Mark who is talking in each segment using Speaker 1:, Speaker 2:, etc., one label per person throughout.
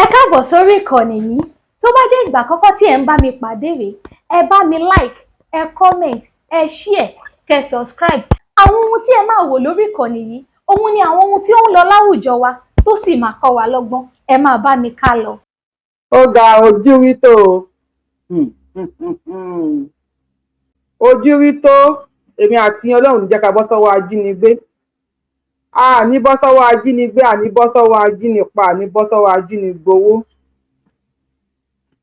Speaker 1: Ẹ káàbọ̀ sórí ìkànnì yìí. Tó bá jẹ́ ìgbà àkọ́kọ́ tí ẹ̀ ń bá mi pàdé rèé, ẹ bá mi like, ẹ comment, ẹ share, kẹ́ subscribe. Àwọn ohun tí ẹ máa wò lórí ìkànnì yìí, òun ni àwọn ohun tí ó ń lọ láwùjọ wa tó sì máa kọ́ wa lọ́gbọ́n. Ẹ máa bá mi ká lọ.
Speaker 2: Ó ga, ojú rí tó o. Ojú rí tó. Èmi àti Ọlọ́run ní jẹ́ ká bọ́ sọ́wọ́ ajínigbé. A ní bọ́ sọ́wọ́ ajínigbé, a ní bọ́ sọ́wọ́ ajínipa, a ní bọ́ sọ́wọ́ ajínigbowó.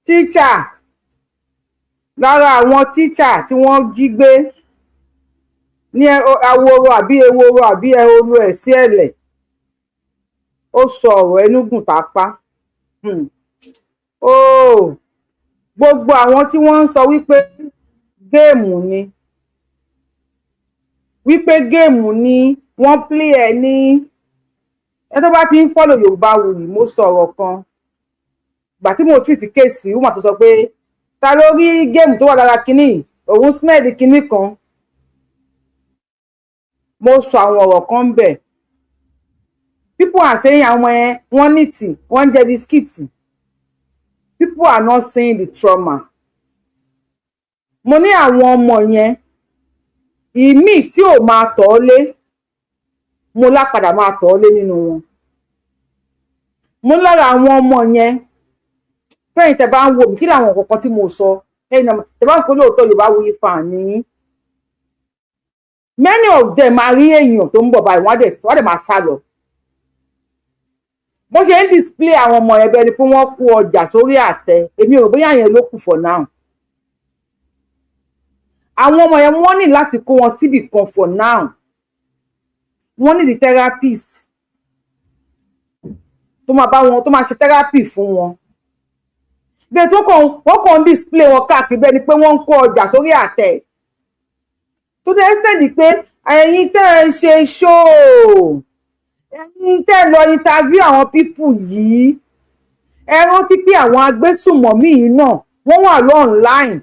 Speaker 2: Tíṣà, lára àwọn tíṣà tí wọ́n jí gbé ní Aworo àbí Eworo àbí Ehoro ẹ̀ sí Ẹ̀lẹ̀, ó sọ ọ̀rọ̀ ẹnúgùn tápá. Ó gbogbo àwọn tí wọ́n ń sọ wípé game ni, wípé game ni wọ́n play ẹ̀ ní ẹ tó bá ti ń follow Yorùbáwùyí, mo sọ̀rọ̀ kan gbà tí mo treat case woman tó sọ pé ta ló rí game tó wà lára kinní òun, smell kinní kan. Mo sọ àwọn ọ̀rọ̀ kan bẹ̀. People are saying àwọn yẹn wọ́n ní tì, wọ́n ń jẹ biscuit. People are not seeing the trauma. Mo ní àwọn ọmọ yẹn, ìmíì tí ò máa tọ̀ ọ́ lé, mo lápadà máa tọ̀ ọ́ lé nínú wọn. Mo lára àwọn ọmọ yẹn, fẹ́yìn tẹ́ bá ń wo mi, kí làwọn kọ̀ọ̀kan tí mo sọ ẹ̀yìn náà tẹ́ bá ń pè lóòótọ́ Yorùbáwùyí fan ní. Many of them máa rí èèyàn tó ń bọ̀ báyìí, wọ́n á dẹ̀ máa sá lọ. Bó ṣe ń display àwọn ọmọ yẹn bẹ́ẹ̀ ni pé wọ́n kó ọjà sórí àtẹ. Èmi ò bóyá yẹn ló kù for now. Àwọn ọmọ yẹn, wọ́n ní láti kó wọn síbì kan for now. Wọ́n ní the therapist tó máa bá wọn, tó máa ṣe therapy fún wọn. Bẹ́ẹ̀ tó kàn, wọ́n kàn ń display wọn káàkiri bẹ́ẹ̀ ni pé wọ́n ń kó ọjà sórí àtẹ, tó dé extent pé ẹ̀yin tẹ́ ẹ ṣe show, ẹ̀yin tẹ́ ẹ lọ interview àwọn people yìí, ẹ rántí pé àwọn agbésùmọ̀mí yìí náà, wọ́n wà online.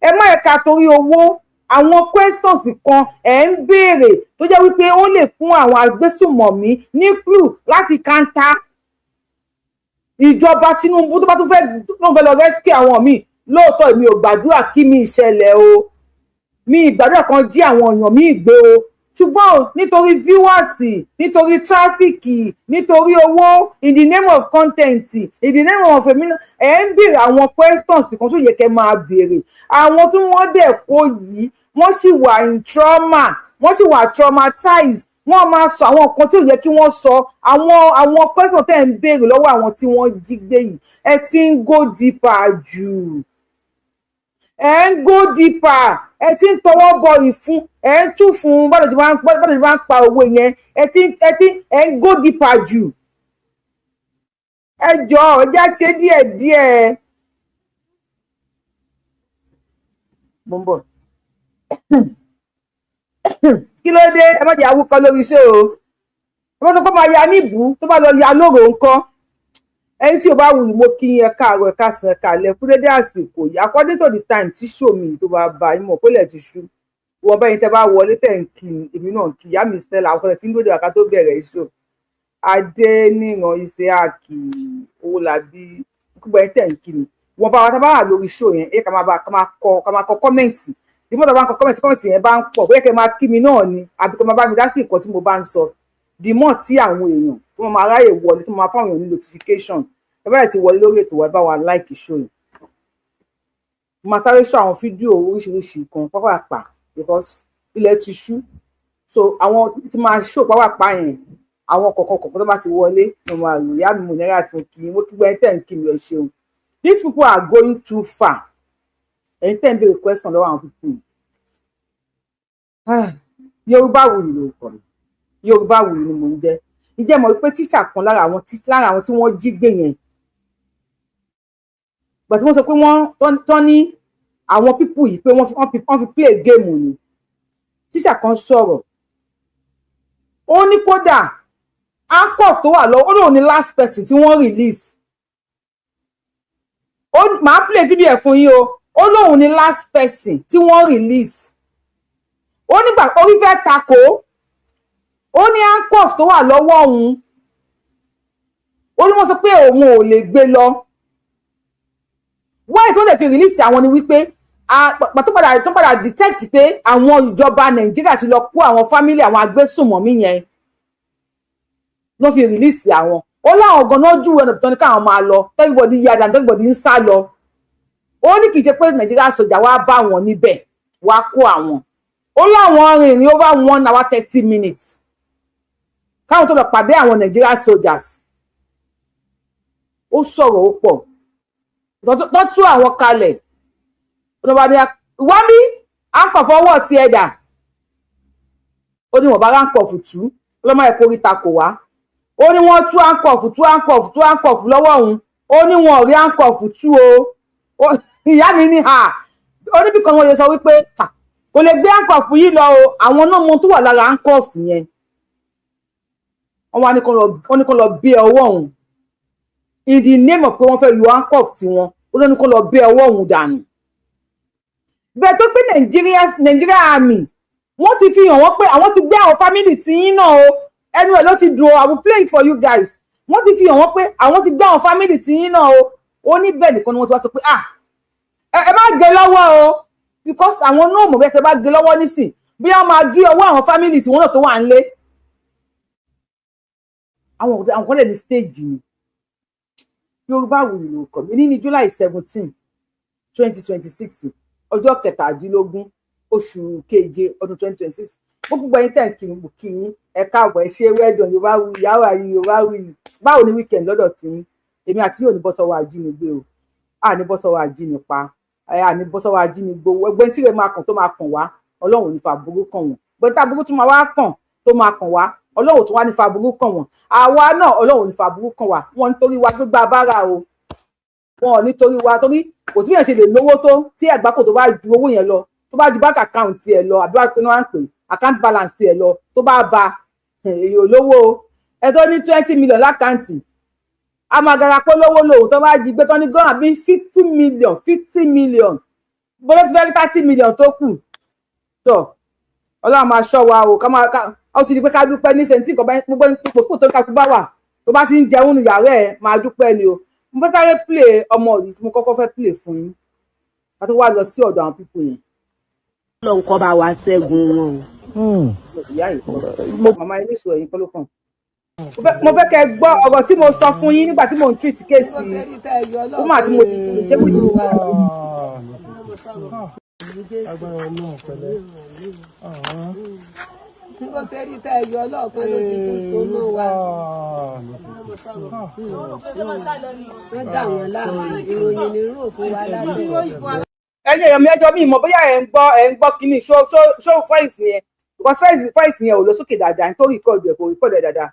Speaker 2: Ẹ má ẹ̀ka torí owó, àwọn questions kan ẹ̀ ń béèrè tó jẹ́ wípé ó lè fún àwọn agbésùmọ̀mí ní clue láti counter ìjọba Tinubu tó bá tún fẹ́ tó fẹ́ lọ rescue àwọn míì. Lóòótọ́, èmi ò gbàdúrà kí mi ìṣẹ̀lẹ̀ o, mi ìgbàdúrà kan jí àwọn èèyàn míì gbé o, ṣùgbọ́n nítorí viewers, nítorí traffic, nítorí owó, in the name of content, in the name of èmi, ẹ̀ ń béèrè àwọn questions kan tó yẹ kẹ́ máa béèrè. Àwọn tí wọ́n dẹ̀ kó yìí, wọ́n sì wà in trauma, wọ́n sì wà traumatized. Wọ́n máa sọ àwọn nǹkan tí ò yẹ kí wọ́n sọ. Àwọn question tẹ́ ń béèrè lọ́wọ́ àwọn tí wọ́n jí gbé yìí, ẹ ti ń go deeper jù, ẹ ń go deeper. Ẹ ti ń tọwọ́ bọ ìfun, ẹ ń tú fún bọ́dọ̀ tí wọ́n ń pa owó yẹn. Ẹ ti ẹ ń go deeper jù. Ẹ jọ, ẹ já ṣe díẹ̀díẹ̀. Mo ń bọ̀. Kí ló dé? Ẹ má jẹ́ awúkọ́ lórí iṣẹ́ o. Ẹ má sọ pé máa ya níbù tó bá lọ ya lóru ńkọ́. Ẹni tí o bá wù, mo kí yín, ẹ káàárọ̀, ẹ káàsán, ẹ káalẹ́, kú dédé àsìkò yìí, according to the time tí show mi tó bá bá yín. Mọ̀ pé ilẹ̀ ti ṣú. Wọ́n bẹ́yìn tẹ́ bá wọlé tẹ̀ ń kí mi, èmi náà kí ìyá mi Stella, àwọn kan tí ń dóde àká tó bẹ̀rẹ̀ iṣu, Adéníran Isiaki, Owólabí, gbogbo ẹ̀yin tẹ̀ ń kí mi. Wọ́n bá wa tá bá wà lórí show yẹn, ẹ ká máa bá ká máa kọ comment. Ìmọ̀ tó bá ń kọ comment, comment yẹn bá ń pọ̀, bóyá kẹ́ máa kí mi náà ni àbí kẹ́ máa bá mi dá sí nǹkan tí mo bá ń sọ, the more tí àwọn èèyàn tó máa ráyè wọlé, tó máa fáwọn èèyàn ní notification. Ẹ bá ti wọlé lórí ètò wa, ẹ bá wa like show yìí. Mo máa sáré show àwọn fídíò oríṣiríṣi kan pápápá because ilẹ̀ ti ṣú. So àwọn tí máa show pápápá yẹn, àwọn kọ̀ọ̀kan kọ̀ọ̀kan tó bá ti wọlé, mo máa rò. Ìyá mi, mo náírà tí mo kì í, mo kí gbọ́. Ẹni tẹ̀ ń kí mi, ẹ ṣeun. These people are going too far. Ẹ̀yin tẹ̀ ń béèrè question lọ́wọ́ àwọn people yìí. Yorùbáwùyí lórúkọ mi, Yorùbáwùyí ni mò ń jẹ́. Ǹjẹ́ mọ̀ pé tíṣà kan lára àwọn tí wọ́n jí gbé yẹn, gbà tí wọ́n sọ pé wọ́n tán ní àwọn people yìí pé wọ́n fi play game ni, tíṣà kan sọ̀rọ̀, ó ní kódà handcuff tó wà lọ́wọ́, ó lóun ní last person tí wọ́n release. Ó máa play video ẹ̀ fún yín o. Ó lóun ní last person tí wọ́n release. Ó nígbà orí fẹ́ takò, ó ní handcuff tó wà lọ́wọ́ òun. Ó ní wọ́n sọ pé òun ò lè gbé lọ. Wáyé tó lè fi release àwọn ni wípé tó padà detect pé àwọn ìjọba Nàìjíríà ti lọ kó àwọn family àwọn agbésùnmọ̀mí yẹn ló fi release àwọn. Ó láwọn ganan júwe ọ̀nà tó ní káwọn máa lọ. Everybody yára, everybody ń sá lọ. Ó ní kì í ṣe pé Nàìjíríà sọjà wá bá wọn níbẹ̀ wá kó àwọn. Ó láwọn rìn ní over 1 hour 30 minutes káwọn tó lọ pàdé àwọn Nàìjíríà soldiers. Ó sọ̀rọ̀, ó pọ̀ tó tú àwọn kalẹ̀. Ọ̀nàbàdàn wọ́n bí handcuff ọwọ́ ti ẹ̀dà. Ó ní wọ́n bá handcuff tú ọlọ́mọ ẹ̀kọ́ oríta kò wá. Ó ní wọ́n tú handcuff, tú handcuff, tú handcuff lọ́wọ́ òun. Ó ní wọn ò rí handcuff tú o. Ìyá mi ní ha, ó níbi kan wọ́n yẹ sọ wípé kò lè gbé handcuff yìí lọ o. Àwọn náà mọ tó wà lára handcuff yẹn. Wọ́n wá ní kó lọ bí ọwọ́ òun in the name of pé wọ́n fẹ́ yọ handcuff tiwọn. Ó lọ ní kó lọ bí ọwọ́ òun dànù bẹ́ẹ̀ tó pé Nàìjíríà army, wọ́n ti fi hàn wọ́n pé àwọn ti gbé àwọn family tiyín náà o. Ẹnu ẹ̀ ló ti dùn o. I will play it for you guys. Wọ́n ti fi hàn wọ́n pé àwọn ti gbé àwọn family tiyín náà o. Ó ní bẹ́ẹ̀ nìkan ni wọ́n ti wá sọ pé, "Ah, ẹ má gé lọ́wọ́ o," because àwọn náà mọ̀ bẹ́ẹ̀ tẹ́ bá gé lọ́wọ́ nísìn bí wọ́n máa gé ọwọ́ àwọn family tí wọ́n náà tó wà ń lé. Àwọn kan lè ní stage ni. Yorùbá Wuyì lórúkọ mi. Ní July 17, 2026, ọjọ́ 17 oṣù keje ọdún 2026. Gbogbo ẹ̀yin tẹ̀ ń kiri, mo kí yín, ẹ káàbọ̀, ẹ ṣe wẹ́dùn. Yorùbá Wuyì, how are you? Yorùbá Wuyì, báwo ni weekend lọ́dọ̀ tí yín? Èmi àti yóò ní bọ́ sọ́wọ́ ajínigbé o, à ní bọ́ sọ́wọ́ ajínipa, à ní bọ́ sọ́wọ́ ajínigbó. Ẹgbẹ́ tí rẹ̀ máa kàn tó máa kàn wá, Ọlọ́run ò ní fa burú kàn wọ́n. Gbẹ́ tá burú tó máa wá kàn tó máa kàn wá, Ọlọ́run tó wá ní fa burú kàn wọ́n. Àwa náà, Ọlọ́run ò ní fa burú kàn wá. Wọn nítorí wa gbégbá bára o, wọn ò nítorí wa, torí kò sí bí èèyàn ṣe lè lówó tó tí àgbákò tó bá ju owó yẹn lọ, tó bá ju bank account ẹ lọ, àbí wàá wọ́n ń pè account balance ẹ lọ, tó bá ba èyí ò lówó o. Ẹ tó ní 20 million l'account, a máa gara pé lówó lòun. Tó bá jí gbé tán ní gan àbí 50 million, 50 million, bọ́lá ti fẹ́ rí 30 million tó kù tó. Ọlọ́run máa ṣọ́ wa o. Ká máa ká ó ti di pé ká dúpẹ́ ní sẹ́ńtì nǹkan bá gbogbo ipò tó ní kakú bá wà, tó bá ti ń jẹun nù yàrá ẹ̀, máa dúpẹ́ ni o. Mo fẹ́ sáré play ọmọ yìí tí mo kọ́kọ́ fẹ́ play fún yín ká tó wá lọ sí ọ̀dọ̀ àwọn people yẹn.
Speaker 3: Ọlọ́run kó bá wa ṣẹ́gun wọn o.
Speaker 2: Ìyá yìí kọ́ màmá ilé ìṣòro yìí kọ́ ló kàn. Mo fẹ́ kẹ́ gbọ́ ọ̀rọ̀ tí mo sọ fún yín nígbà tí mo ń treat case woman tí mo ṣe pé.
Speaker 4: Agbára Ọlọ́run pẹ̀lẹ́.
Speaker 3: Bí mo ṣe rí tẹ́ ẹ yọ ọlọ́ọ̀kan ló ti tún so mọ́ wa. Wọ́n dà wọ́n láàmú, ìròyìn ní rò fún wa lábẹ́.
Speaker 2: Ẹ̀yin èèyàn mi, ẹjọ́ mi mọ̀ bóyá ẹ̀ ń gbọ́ kínní ṣó ṣó ṣó voice yẹn, because voice yẹn ò lọ sókè dáadáa nítorí record ẹ̀ kò record ẹ̀ dáadáa.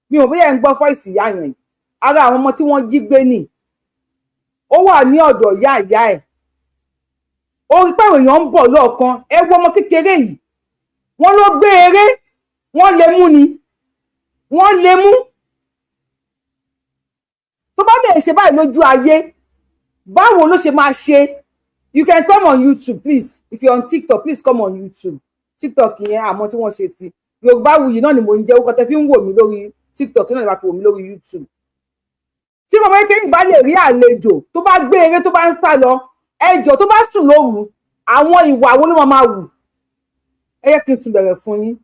Speaker 2: Mi ò bóyá ẹ̀ ń gbọ́ voice ìyá yẹn. Ara àwọn ọmọ tí wọ́n jí gbé nì, ó wà ní ọ̀dọ̀ ìyá ìyá ẹ̀. Ó rí pé àwọn èèyàn ń bọ̀ lọ́ọ̀kan. Ẹ wo ọmọ kékeré yìí, wọ́n ló gbé eré, wọ́n lè mú ni, wọ́n lè mú. Tó bá dẹ̀ ṣe báyìí lójú ayé, báwo ló ṣe máa ṣe? You can come on YouTube, please. If you're on TikTok, please come on YouTube. TikTok yẹn, àmọ́ tí wọ́n ṣe sí Yorùbá Wuyì náà ni mò ń jẹ́. Orúkọ tẹ́ fi ń wò mí lórí TikTok náà ni wàá fi wò mí lórí YouTube. Tí bàbá kékeré bá lè rí àlejò, tó bá gbé eré, tó bá ń sá lọ, ẹjọ́ tó bá sùn lóru, àwọn ìwà wo ló máa wù? Ẹ yẹ kí n tún bẹ̀rẹ̀ fún yín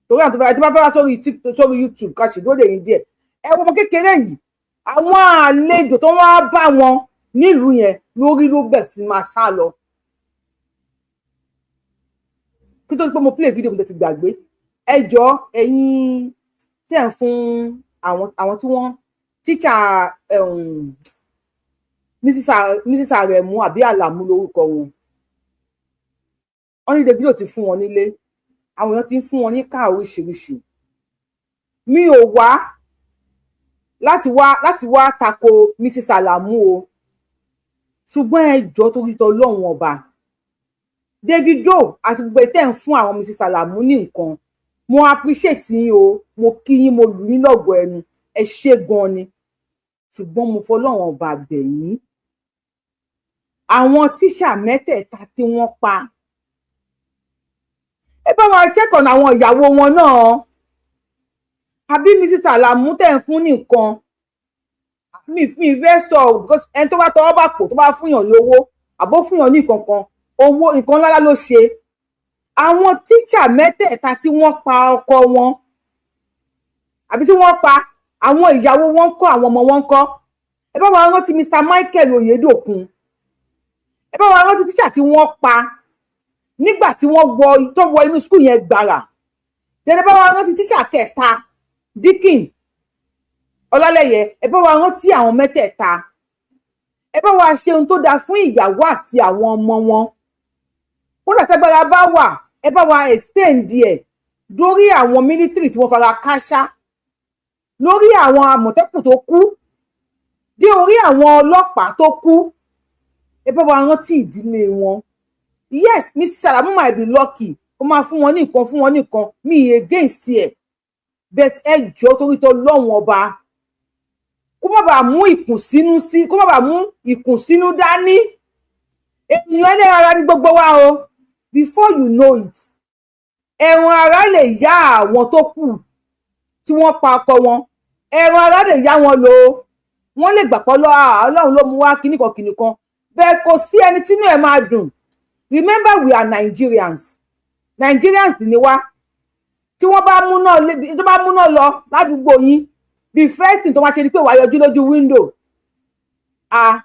Speaker 2: torí àwọn tó bá fẹ́ wá sórí TikTok, sórí YouTube, ká ṣèdúró lè yín díẹ̀. Ẹ wo ọmọ kékeré yìí, àwọn àlejò tó wá bá wọn nílùú yẹn lórí ló bẹ̀ sí máa sá lọ. Kí tó di pé mo play video, mo ti gbàgbé. Ẹ jọ, ẹ̀yin tẹ̀ ń fún àwọn tí wọ́n tíṣà Mrs Aremu àbí Àlàmú lórúkọ wọn, wọ́n ní Davido ti fún wọn nílé, àwọn èèyàn ti ń fún wọn ní káà oríṣiríṣi. Mi ò wá láti wá tako Mrs Alamu o, ṣùgbọ́n ẹ jọ̀ọ́, torí tọlọ́run ọba, Davido àti gbogbo ẹ̀ tẹ́ ń fún àwọn Mrs Alamu ní nǹkan, mo appreciate yín o. Mo kí yín, mo lù yín lọ́gọ̀ọ́ ẹnu, ẹ ṣé gan ni. Ṣùgbọ́n mo fọlọ́run ọba bẹ̀ yín, àwọn tíṣà mẹ́tẹ̀ẹ̀ta tí wọ́n pa, ẹ bá wa check on àwọn ìyàwó wọn náà. Àbí Mrs Alamu tẹ̀ ń fún nìkan, mi fẹ́ sọ, because ẹni tó bá tọwọ́ bá pò, tó bá fúnyàn lówó àbó fúnyàn ní nǹkan kan, owó nǹkan ńlá ló ṣe. Àwọn tíṣà mẹ́tẹ̀ẹ̀ta tí wọ́n pa ọkọ wọn àbí tí wọ́n pa àwọn ìyàwó wọn ń kọ́, àwọn ọmọ wọn ń kọ́? Ẹ bá wa rántí Mr Michael Oyedokun. Ẹ bá wa rántí tíṣà tí wọ́n pa nígbà tí wọ́n wọ tó wọ inú school yẹn gbàrà dẹdẹ. Bá wa rántí tíṣà kẹta, Dikin Ọlálẹyẹ. Ẹ bá wa rántí àwọn mẹ́tẹ̀ẹ̀ta. Ẹ bá wa ṣe ohun tó dáa fún ìyàwó àti àwọn ọmọ wọn. Kódà tágbára bá wà, ẹ bá wa extend ẹ lórí àwọn military tí wọ́n fara káṣá, lórí àwọn àmọ̀tẹ́kùn tó kú, dé orí àwọn ọlọ́pàá tó kú. Ẹ bá wa rántí ìdílé wọn. Yes, Mrs Alamu might be lucky, ó máa fún wọn ní nǹkan, fún wọn ní nǹkan, mi against ẹ, but ẹ jọ̀ọ́, torí tó lọ́wọ́n ọba, kó má bàa mú ìkùnsínú sí, kó má bàa mú ìkùnsínú dání. Èèyàn ẹlẹ́ran ara ní gbogbo wa o. Before you know it, ẹran ara lè yá àwọn tó kù tí wọ́n pa ọkọ wọn, ẹran ara lè yá wọn lò ó. Wọ́n lè gbà pọ́ lọ́ Ọlọ́run ló mú wá kíníkan kíníkan, bẹ́ẹ̀ kò sí ẹni tínú ẹ̀ máa dùn. Remember, we are Nigerians. Nigerians ni wá. Tí wọ́n bá múná, tó bá múná lọ ládùúgbò yín, the first thing tó máa ṣe ni pé wàá yọjú lójú window. Ah,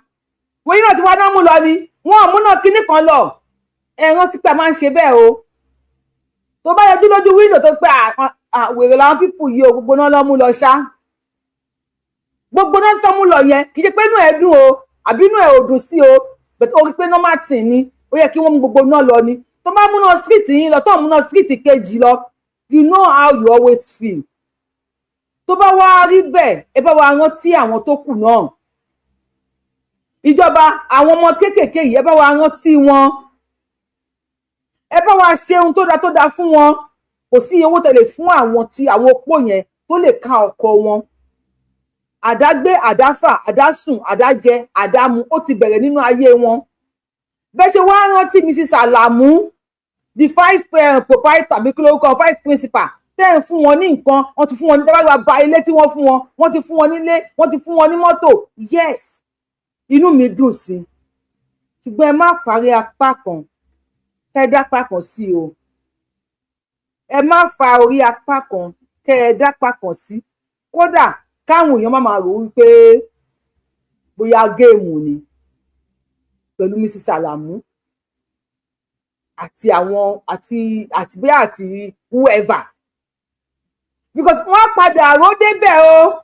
Speaker 2: wọ́n yín náà ti wá náà mú lọ ni wọ́n ò múná kíní kan lọ. Ẹ rántí pé a máa ń ṣe bẹ́ẹ̀ o. Tó bá yọjú lójú window, tó pé wèrè làwọn people yìí o, gbogbo náà lọ́ mú lọ ṣá, gbogbo náà tó mú lọ yẹn, kì í ṣe pé inú ẹ̀ dùn o àbí inú ẹ̀ ò dùn sí o, but ó rí pé normal thing ni, ó yẹ kí wọ́n mú gbogbo náà lọ ni. Tó bá múná street yín lọ, tó múná street kejì lọ, you know how you always feel. Tó bá wá rí bẹ́ẹ̀, ẹ bá wa rántí àwọn tó kù náà. Ìjọba, àwọn ọmọ kéékèèké yìí, ẹ bá wa rántí wọn. Ẹ bá wa ṣe ohun tó dáa tó dáa fún wọn. Kò sí owó tẹ̀lé fún àwọn tí àwọn opó yẹn tó lè ká ọkọ wọn. Àdágbé, àdáfà, àdásùn, àdájẹ, àdámu, ó ti bẹ̀rẹ̀ nínú ayé wọn. Bẹ́ẹ̀ ṣe wá rántí Mrs Alamu, the vice proprietor, àbí kí lórúkọ, vice principal, tẹ́ ń fún wọn ní nǹkan, wọ́n ti fún wọn ní tẹ́lá gba ilé tí wọ́n fún wọn, wọ́n ti fún wọn nílé, wọ́n ti fún wọn ní mọ́tò. Yes, inú mi dùn sí, ṣùgbọ́n ẹ má parí apá kan kẹ́ ẹ dápá kan sí o. Ẹ má fa orí apá kan kẹ́ ẹ dápá kan sí. Kódà káwọn èèyàn má máa rò wípé bóyá game ni pẹ̀lú Mrs Alamu àti àwọn àti bóyá àti whoever, because wọ́n padà ró débẹ̀ o,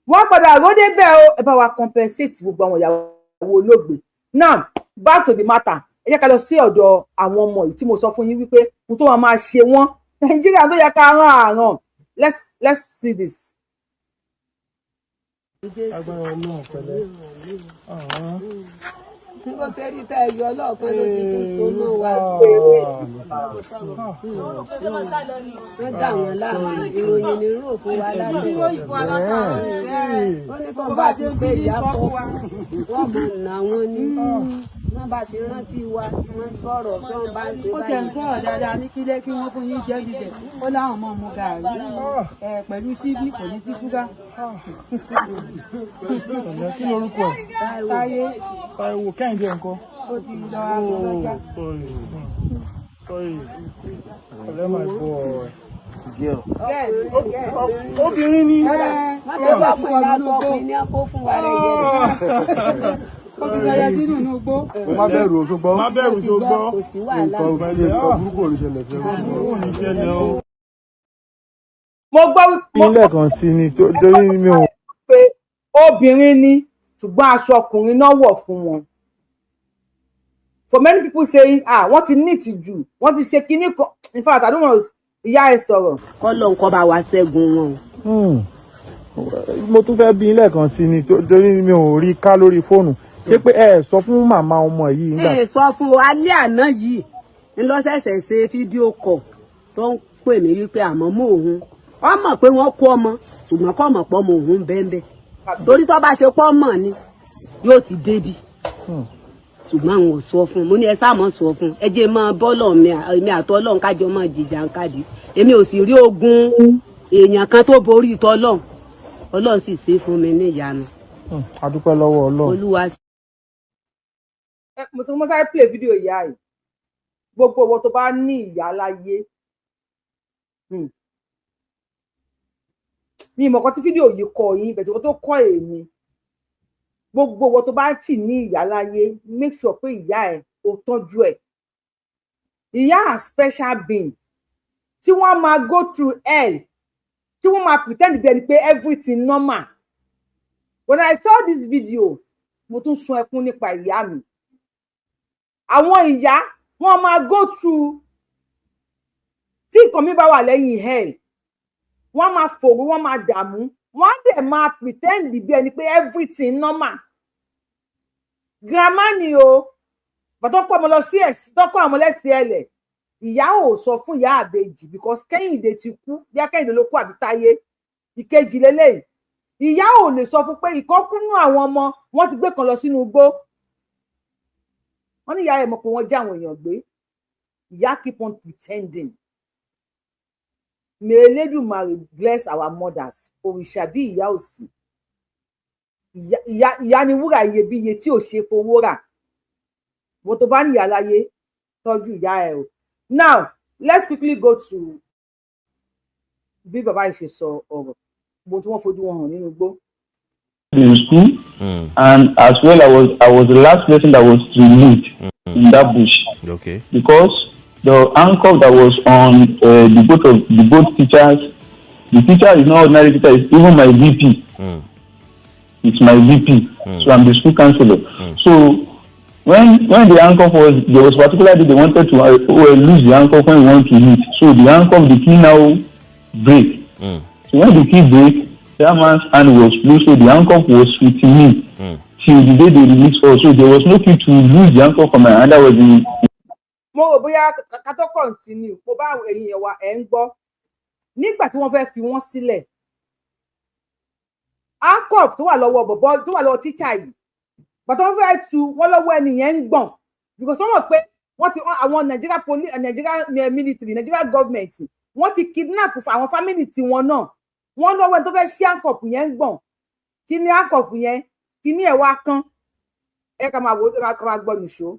Speaker 2: wọ́n padà ró débẹ̀ o. Ẹ bá wa compensate gbogbo àwọn ìyàwó olóògbé. Now, back to the matter. Ẹ jẹ́ ká lọ sí ọ̀dọ̀ àwọn ọmọ yìí tí mo sọ fún yín wípé ohun tó máa máa ṣe wọ́n, Nàìjíríà tó yẹ ká rán àràn. Let's see this.
Speaker 4: Agbára Ọlọ́run, pẹ̀lẹ́.
Speaker 3: Bí wọ́n ṣe rí tẹ́ ẹ yọ ọlọ́ọ̀kan ló ti tún so mọ́ wa. Wọ́n dà wọ́n láàmú, ìròyìn ní rò fún wa lálẹ́. Ó ní kó bá ti gbé ìyá kọ́, wọ́n mọ̀ nà wọ́n ní. Wọ́n bá ti rántí wa tí wọ́n sọ̀rọ̀ tí wọ́n bá ń ṣe
Speaker 5: Ó tiẹ̀ ń
Speaker 3: báyìí.
Speaker 5: sọ̀rọ̀ dáadáa ní kílé kí wọ́n fún yín jẹ́ bíbẹ̀. Ó láwọn máa mu gàárì ẹ̀ pẹ̀lú síbí, kò ní sí ṣúgà.
Speaker 4: Pẹ̀lẹ́, kí lorúkọ ẹ̀?
Speaker 5: Táyé.
Speaker 4: Táíwò. Kẹ́hìndé ńkọ́?
Speaker 5: Ó ti lọ aṣọ lọ́jà.
Speaker 4: Oh, sorry, sorry. Pẹ̀lẹ́, my boy. Obìnrin ni.
Speaker 3: Wọ́n ṣe bá pè ní aṣọ ọkùnrin ní kó fún wa rẹ̀ yẹ.
Speaker 5: Ó ti sọ yẹ sínú inú igbó.
Speaker 6: Má bẹ̀rù o, ṣùgbọ́n
Speaker 4: Má bẹ̀rù, tó gbọ́.
Speaker 3: Kò sí wàhálà.
Speaker 6: Nǹkan burúkú ò ní ṣẹlẹ̀ sí ẹ.
Speaker 4: Ó ní ṣẹlẹ̀ o.
Speaker 2: Mo gbọ́ mo
Speaker 4: Ilé kan sí ni torí mi ò.
Speaker 2: pé obìnrin ni, ṣùgbọ́n aṣọ ọkùnrin náà wọ̀ fún wọn. For many people saying, ah, wọ́n ti ní ìtìjú, wọ́n ti ṣe kinní kan. In fact, I don't want to. Ìyá ẹ sọ̀rọ̀.
Speaker 3: Kọ́lọ̀ ń kọ́ bá wa ṣẹ́gun wọn o.
Speaker 4: Mo tún fẹ́ bí lẹ́ẹ̀kan sí ni torí mi ò rí ká lórí fóònù. Ṣé pé ẹ sọ fún màmá ọmọ yìí nígbà?
Speaker 3: Ẹ sọ fún o, alẹ́ àná yìí ńlọ́sẹ̀sẹ̀ ṣe video call tó ń pè mí wípé àmọ́ mọ́ òun ọ mọ̀ pé wọ́n kó ọmọ, ṣùgbọ́n kọ́ mọ̀ pọ́ mọ òun bẹ́ẹ̀, torí tó bá ṣe pọ́ mọ̀ ni yóò ti débi. Ṣùgbọ́n àwọn ò sọ fún un. Mo ní ẹ sáà mọ́ sọ fún un, ẹ jẹ́ máa bọ́lọ̀ mi, èmi àtọ́lọ́run kájọ máa jìjà ń káàdì. Èmi ò sì rí ogun èèyàn kan tó borí tọ́lọ́run. Ọlọ́run sì ṣe fún mi ní ìyanu.
Speaker 4: A dúpẹ́ lọ́wọ́ Ọlọ́run.
Speaker 3: Olúwa.
Speaker 2: Ẹ mo sọ, mo sáré play video ìyá yìí. Gbogbo owó tó bá ní ìyá láyé, mi ìmọ̀ kan tí fídíò yìí kọ yín bẹ̀tẹ̀ kó tó kọ́ èmi. Gbogbo owó tó bá tì ní ìyá láyé, make sure pé ìyá ẹ̀, ò tọ́jú ẹ̀. Ìyá are special being tí wọ́n máa go through hell, tí wọ́n máa pretend bí ẹni pé everything normal. When I saw this video, mo tún sun ẹkún nípa ìyá mi. Àwọn ìyá, wọ́n máa go through, tí nǹkan mi bá wà lẹ́yìn hell, wọ́n máa fòrò, wọ́n máa dààmú, wọ́n á dẹ̀ máa pretend bí ẹni pé everything normal. Grandma ni o, bàtọ́ kọ́ ọmọ lọ sí ẹ̀sìn, tọ́kọ́ àwọn lẹ́sìn ẹ̀lẹ̀, ìyá ò sọ fún ìyá àbèjì because Kẹ́hìndé ti kú. Bí Kẹ́hìndé ló kú àbí Táyé ìkejì lélẹ́yìí, ìyá ò lè sọ fún pé ìkọ́kúnú àwọn ọmọ wọn ti gbé kan lọ sínú igbó. Wọn ní ìyá rẹ̀ mọ̀ pé wọ́n já àwọn èèyàn gbé. Ìyá keep on pretending. May Elédùmarè bless our mothers. Òrìṣà bí ìyá ò sí. Ìyá ni wúrà iyebíye tí ò ṣe fowó rà. Wọ́n tó bá níyà láyé, tọ́jú ìyá ẹ o. Now let's quickly go to bí bàbá yìí ṣe sọ ọ̀rọ̀, gbogbo tí wọ́n fojú wọn hàn nínú igbó.
Speaker 7: In school, and as well I was the last person that was removed in that bush because the handcuff that was on the both of the both teachers, the teacher is not ordinary teacher, it's even my VP. It's my VP. So I'm the school counselor. So when the handcuff was, there was particularly they wanted to lose the handcuff when we want to hit. So the handcuff, the key now break. So when the key break, that man's hand was loose, so the handcuff was with me till the day they released us. So there was no key to lose the handcuff from my hand. That was the
Speaker 2: Mo rò bóyá ká tó continue, mo bá ẹ̀yin yẹn wa ẹ̀ ń gbọ́ nígbà tí wọ́n fẹ́ fi wọ́n sílẹ̀, handcuff tó wà lọ́wọ́ bọ̀bọ́, tó wà lọ́wọ́ tíṣà yìí, bàtà wọ́n fẹ́ tu wọ́n lọ́wọ́, ẹni yẹn ń gbọ̀n because wọ́n mọ̀ pé wọ́n ti àwọn Nigeria police, Nigeria military, Nigeria government, wọ́n ti kidnap àwọn family tiwọn náà. Wọ́n lọ́wọ́ ẹni tó fẹ́ ṣí handcuff yẹn ń gbọ̀n. Kí ni handcuff yẹn, kí ni ẹ̀ wá kán? Ẹ ká máa wò, ká máa gbọ́ nìṣó.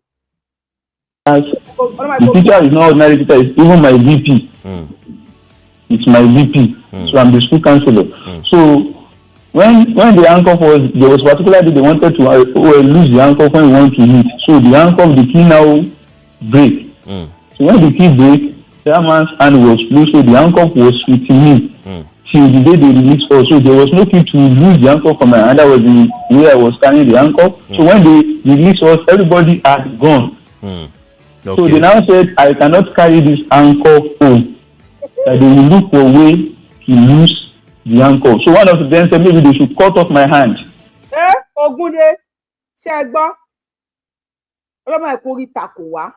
Speaker 7: The teacher is not ordinary teacher, it's even my VP. It's my VP. So I'm the school counselor. So when the handcuff was, there was particularly they wanted to lose the handcuff when we want to hit. So the handcuff, the key now break. So when the key break, that man's hand was loose, so the handcuff was with me till the day they released us. So there was no key to lose the handcuff from my hand. That was the way I was carrying the handcuff. So when they released us, everybody had gone. So they now said I cannot carry this handcuff home. That they will look for a way to lose the handcuff. So one of them said maybe they should cut off my hand.
Speaker 2: Ẹ Ògúndé, ṣe é gbọ́? Ọlọ́mọ ẹ̀ kò rí takò wá.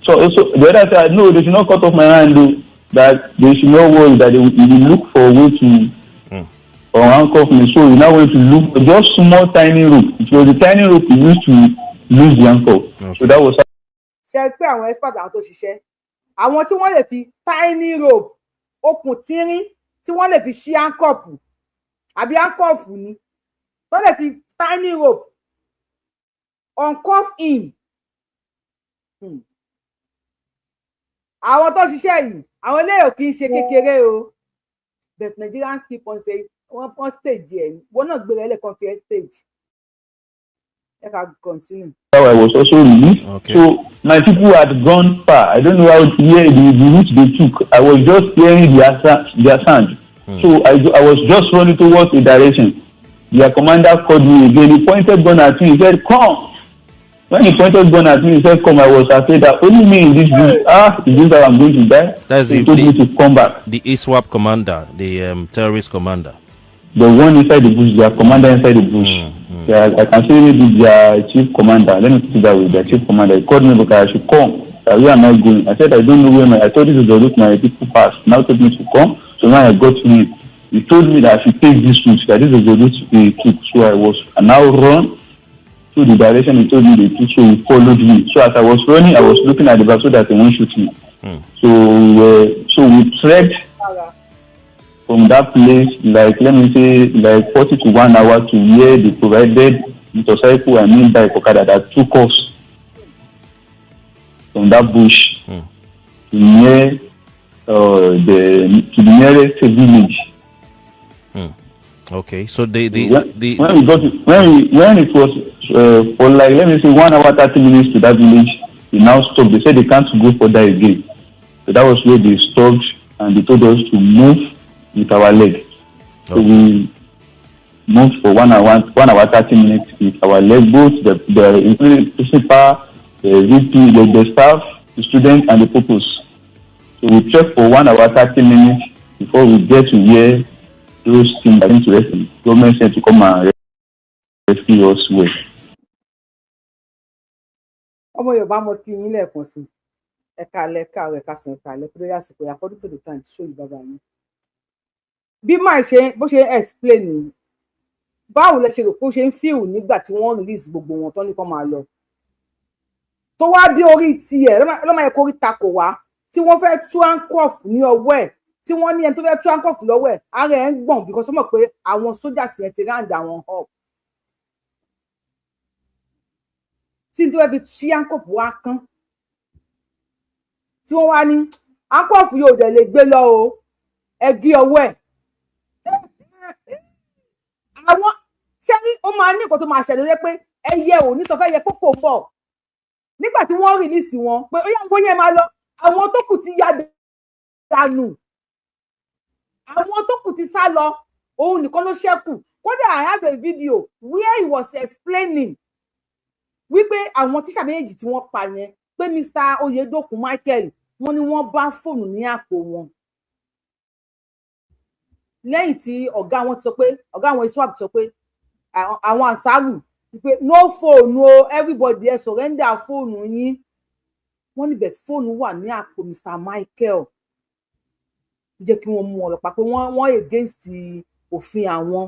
Speaker 7: So the other side, no, they should not cut off my hand though. That they should not worry, that they will look for a way to handcuff me. So we now went to look for just small tiny rope. It was the tiny rope we used to lose the handcuff. So that was
Speaker 2: Ṣe pé àwọn expert, àwọn tó ṣiṣẹ́, àwọn tí wọ́n lè fi tiny rope, okùn tínrín tí wọ́n lè fi ṣí handcuff àbí handcuff ni, tó lè fi tiny rope uncuff him. Àwọn tó ṣiṣẹ́ yìí, àwọn eléyìí kì í ṣe kékeré o, but Nigerians keep on saying wọ́n pọ́n stage ẹ̀, wọ́n náà gbéra ẹlẹ́kan fi ẹ́ stage. Ẹ ká continue.
Speaker 7: How I was also released. So my people had gone far. I don't know how where the route they took. I was just hearing their sound. So I was just running towards a direction. Their commander called me again. He pointed gun at me. He said, "Come." When he pointed gun at me, he said, "Come." I was afraid that only me in this bush. Ah, is this how I'm going to die?
Speaker 8: That's
Speaker 7: So he
Speaker 8: the-
Speaker 7: told me to come back.
Speaker 8: The ISWAP commander, the terrorist commander.
Speaker 7: The one inside the bush, their commander inside the bush. Yeah, I can say maybe their chief commander. Let me put it that way. Their chief commander. He called me because I should come. Where am I going? I said I don't know where my. I told this is the route my people passed. Now told me to come. So when I got to him, he told me that I should take this route. That this is the route he took. So I was I now run. Through the direction he told me they took, so he followed me. So as I was running, I was looking at the back so that they won't shoot me. So we trekked from that place, like, let me say, like 40 to one hour to where they provided motorcycle, I mean bike, okada, that took us from that bush to near the to the nearest village.
Speaker 8: Okay, so the
Speaker 7: when,
Speaker 8: the
Speaker 7: when we got to, when we when it was for like, let me say, 1 hour 30 minutes to that village, we now stopped. They said they can't go further again. So that was where they stopped and they told us to move with our leg. So we moved for 1 hour 30 minutes with our leg, both the including principal, the VP, the staff, the students and the pupils. So we trekked for 1 hour 30 minutes before we get to where those things that to rescue, government said to come and rescue us with.
Speaker 2: Ọmọ Yorùbá, mo kí yín lẹ́ẹ̀kan sí. Ẹ káalẹ́, káàárọ̀, ẹ káàsán, ẹ káalẹ́ kúrò àsìkò, according to the time show yìí. Bàbá mi, bí máa ṣe bó ṣe explain ni, báwo lẹ ṣe rò pé ó ṣe ń feel nígbà tí wọ́n release gbogbo wọn tán ní kán máa lọ, tó wá dé orí tiẹ̀ lọ́mọ yẹ kó rí takò wá, tí wọ́n fẹ́ tú handcuff ní ọwọ́ ẹ̀, tí wọ́n ní ẹni tó fẹ́ tú handcuff lọ́wọ́ ẹ̀, ara ẹ̀ ń gbọ̀n because ó mọ̀ pé àwọn sójà sì yẹn ti round àwọn up, tí n tó fẹ́ fi tú handcuff wá kán, tí wọ́n wá ní handcuff yóò dẹ̀ lè gbé lọ o, ẹ gé ọwọ́ ẹ̀. Àwọn ṣé ní ó máa ní nǹkan tó máa ṣẹlẹ̀ lé pé ẹyẹ ò ní sọ fẹ́ yẹ kókò ń bọ̀ nígbà tí wọ́n release wọn pé ó yá, gbóyè máa lọ. Àwọn tó kù ti ya dànù, àwọn tó kù ti sá lọ, òun nìkan ló ṣẹ́kù. Kódà, I have a video where he was explaining wípé àwọn tíṣà méjèèjì tí wọ́n pa yẹn, pé Mr. Oyedokun Michael, wọ́n ní wọ́n bá fóònù ní àpò wọn lẹ́yìn tí ọ̀gá wọn ti sọ pé, ọ̀gá àwọn ISWAP sọ pé àwọn àṣàrù wípé no phone o, everybody ẹ surrender fóònù yín. Wọ́n ní but fóònù wà ní àpò Mr. Michael, jẹ́ kí wọ́n mú ọlọ́pàá pé wọ́n against òfin àwọn.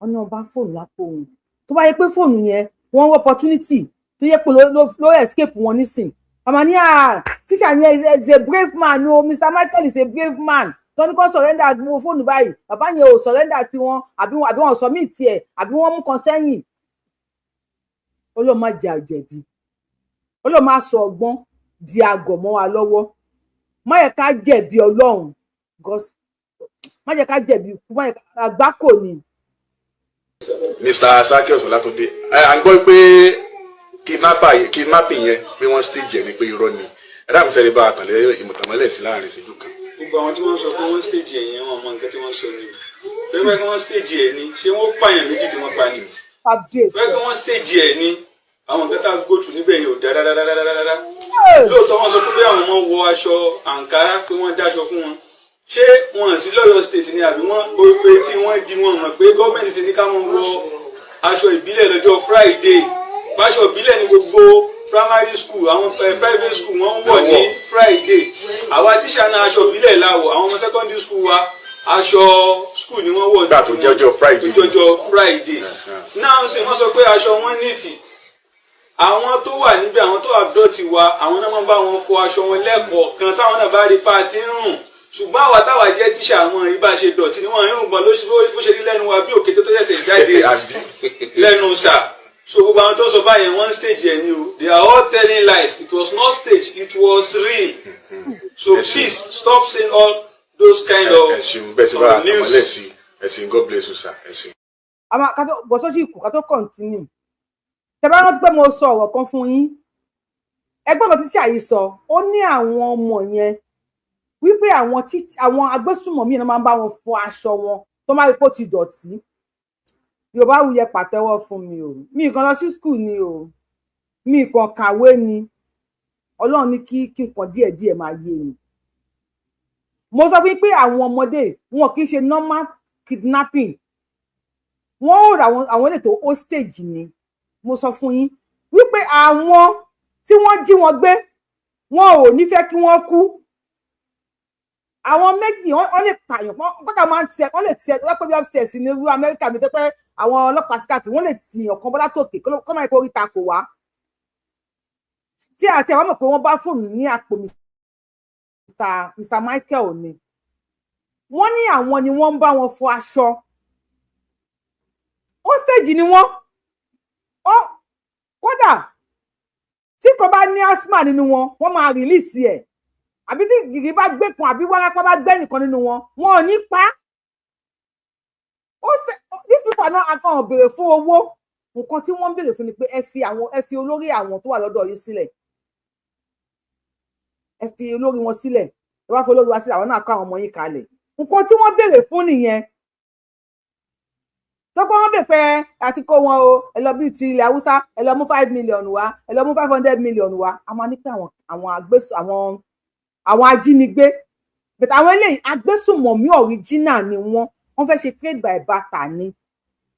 Speaker 2: Wọ́n ní wọ́n bá fóònù lápò òun. Tó bá yẹ pé fóònù yẹn, wọ́n wọ́n opportunity tó yẹ pé ló escape wọn nísìn, àmọ́ ní à tíṣà yẹn is a brave man o. Mr. Michael is a brave man. Tó ní kó surrender gbogbo fóònù báyìí, bàbá yẹn ò surrender tiwọn, àbí wọn submit tiẹ̀, àbí wọ́n mú kan sẹ́yìn. Ọlọ́run má jẹ́ àjẹ̀bí, Ọlọ́run má sọ ọgbọ́n di àgọ̀ mọ́ wa lọ́wọ́. Má yẹ ká jẹ̀bi Ọlọ́run, because má jẹ́ ká jẹ̀bi ikú, má yẹ ká àgbákò ni.
Speaker 6: Mr. Sakios Ọlátúndé, à ń gbọ́ pé kidnapping yẹn, pé wọ́n stage ẹ̀ ní, pé irọ́ ni. Ẹ dáàbò sẹ́ni bá a tàn lé ìmọ̀tàmọ́lẹ̀ sí láàrin ìṣẹ́jú kan.
Speaker 9: Gbogbo àwọn tí wọ́n sọ pé wọ́n stage ẹ̀ yẹn, wọn mọ nǹkan tí wọ́n sọ ni o. Pé wọ́n stage ẹ̀ ni, ṣé wọ́n pààyàn méjì tí wọ́n pa ni? Pé wọ́n stage ẹ̀ ni, àwọn nǹkan tá a go through níbẹ̀ yẹn ò dára rárá. Lóòótọ́, wọ́n sọ pé àwọn ọmọ wọ aṣọ àǹkárá, pé wọ́n dáṣọ fún wọn. Ṣé wọn sí lọ́yọ̀ State ni, àbí wọ́n pé tí wọ́n di wọn mọ̀ pé gọ́ọ̀mẹ̀ntì ti ní ká mọ̀ wọ aṣọ ìbílẹ̀ lọ́jọ́ Friday? Aṣọ ìbílẹ̀ ní gbogbo primary school, àwọn private school, wọ́n ń wọ̀ ní Friday. Àwa tíṣà náà, aṣọ ìbílẹ̀ la wọ̀. Àwọn ọmọ secondary school wa, aṣọ school ni wọ́n wọ̀.
Speaker 6: Nígbà tó jẹ́ ọjọ́ Friday.
Speaker 9: Tó jẹ́ ọjọ́ Friday náà ń sìn, wọ́n sọ pé aṣọ wọn neat. Àwọn tó wà níbẹ̀, àwọn tó abduct wa, àwọn náà máa ń bá wọn fọ aṣọ wọn lẹ́ẹ̀kọ̀ọ̀kan táwọn náà bá rí paati ń rùn. Ṣùgbọ́n àwa táwa jẹ́ tíṣà, àwọn ìbá ṣe dọ̀tí ni wọ́n ń rùn gbọ́n bó ṣe rí lẹ́nu wa bí òkété tó ṣẹ̀ṣẹ̀ jáde lẹ́nu sà. So gbogbo àwọn tó ń sọ báyẹn, wọ́n stage ẹ̀ ni o. They are all telling lies. It was not staged, it was real. So please stop saying all those kind of
Speaker 6: Ẹ ṣeun bẹ́ẹ̀ sí bá a tàmọ́lẹ̀ sí. Ẹ ṣeun, God bless you, sir. Ẹ ṣeun.
Speaker 2: Àmọ́ ká tó bọ̀ sọ́sì ìkù, ká tó continue, tẹ́ bá rántí pé mo sọ ọ̀rọ̀ kan fún yín, ẹgbẹ́ kan tí ṣàyí sọ, ó ní àwọn ọmọ yẹn wípé àwọn tí àwọn agbésùmọ̀mí náà máa ń bá wọn fọ aṣọ wọn tó máa rí pé ó ti dọ̀tí. Yorùbá wuyẹ, pàtẹ́wọ́ fún mi o. Mi kàn lọ sí school ni o, mi kàn kàwé ni. Ọlọ́run ní kí nǹkan díẹ̀díẹ̀ máa yé mi. Mo sọ fún yín pé àwọn ọmọdé wọn kì í ṣe normal kidnapping. Wọn ò rà àwọn elétò hostage ni. Mo sọ fún yín wípé àwọn tí wọ́n jí wọn gbé, wọn ò ní fẹ́ kí wọ́n kú. Àwọn méjì, wọ́n lè pààyàn, kódà máa ń tiẹ̀, wọ́n lè tiẹ̀ wọ́n pé bí upstairs ní irú Amẹ́ríkà mi tó pé àwọn ọlọ́pàá sí káàkiri, wọ́n lè tìyàn kan bọ́lá tòkè kọ́ máa kó oríta kò wá. Tí àti àwọn mọ̀ pé wọ́n bá fóònù ní àpò Mr Michael ni wọ́n ní àwọn ni wọ́n ń bá wọn fọ aṣọ. Hostage ni wọ́n. Ó kódà tí kò bá ní asthma nínú wọn, wọ́n máa release ẹ̀, àbí tí gìrì bá gbé kan àbí wárápá bá gbé nìkan nínú wọn, wọn ò ní pa á. These people are not akàn béèrè fún owó. Nǹkan tí wọ́n ń béèrè fún ni pé ẹ fi àwọn, ẹ fi olórí àwọn tó wà lọ́dọ̀ yìí sílẹ̀, ẹ fi olórí wọn sílẹ̀. Ẹ wá fi olórí wa sílẹ̀, àwọn náà kó àwọn ọmọ yín kalẹ̀. Nǹkan tí wọ́n béèrè fún nìyẹn. Tọ́kọ́ wọn bè pé àti kó wọn o, ẹ lọ bíi ti ilẹ̀ Haúsá, ẹ lọ mú 5 million wá, ẹ lọ mú 500 million wá. A máa ní pé àwọn agbésùn, àwọn ajínigbé, but àwọn eléyìí, agbésùnmọ̀mí original ni wọ́n. Wọ́n fẹ́ ṣe trade by barter ni,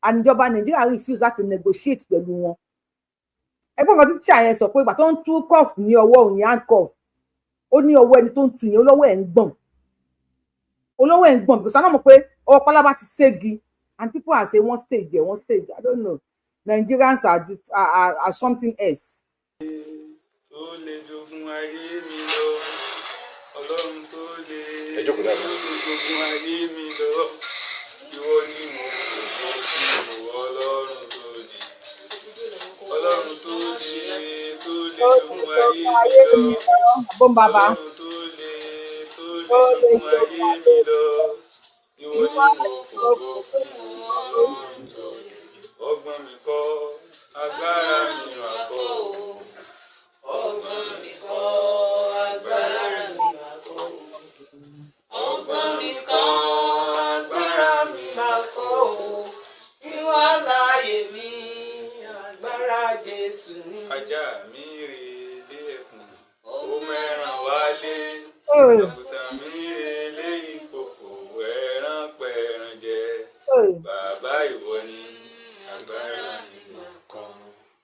Speaker 2: and ìjọba Nàìjíríà refuse láti negotiate pẹ̀lú wọn. Ẹgbọ́n kan tí tíṣà yẹn sọ pé ìgbà tó ń tú cuff ní ọwọ́ òun yẹn, handcuff, ó ní ọwọ́ ẹni tó ń tú yẹn, olówó ẹ̀ ń gbọ̀n, olówó ẹ̀ ń gbọ̀n, because àwọn mọ̀ pé ọwọ́ pálábá ti ségi. And people are saying one stage there, one stage, I don't know. Nigerians are something else.
Speaker 9: Tó lè jogun ayé mi lọ, Ọlọ́run tó lè
Speaker 6: Ẹ jókòó dáadáa.
Speaker 9: tó lè jogun ayé mi lọ, ìwọ ni mo fògo fún, Ọlọ́run tó lè, Ọlọ́run tó lè jogun ayé mi lọ.
Speaker 2: Bó ń bàbá.
Speaker 9: Ọlọ́run tó lè jogun ayé mi lọ, ìwọ ni mo fògo fún, Ọlọ́run tó lè. Ọgbọ́n mi kọ́, agbára mi mà kọ́ o.
Speaker 10: Ọgbọ́n mi kọ́, agbára mi mà kọ́. Ọgbọ́n mi kọ́, agbára mi mà kọ́ o. Wíwá láàyè mi, agbára Jésù ni.
Speaker 9: Ajá mi rè lé ẹkùn, ó mẹ́ràn wálé. Àgùntàn mi rè lé ìkòkò, ẹran pẹ̀ràn jẹ. Bàbá, ìwọ ni agbára mi mà kọ́.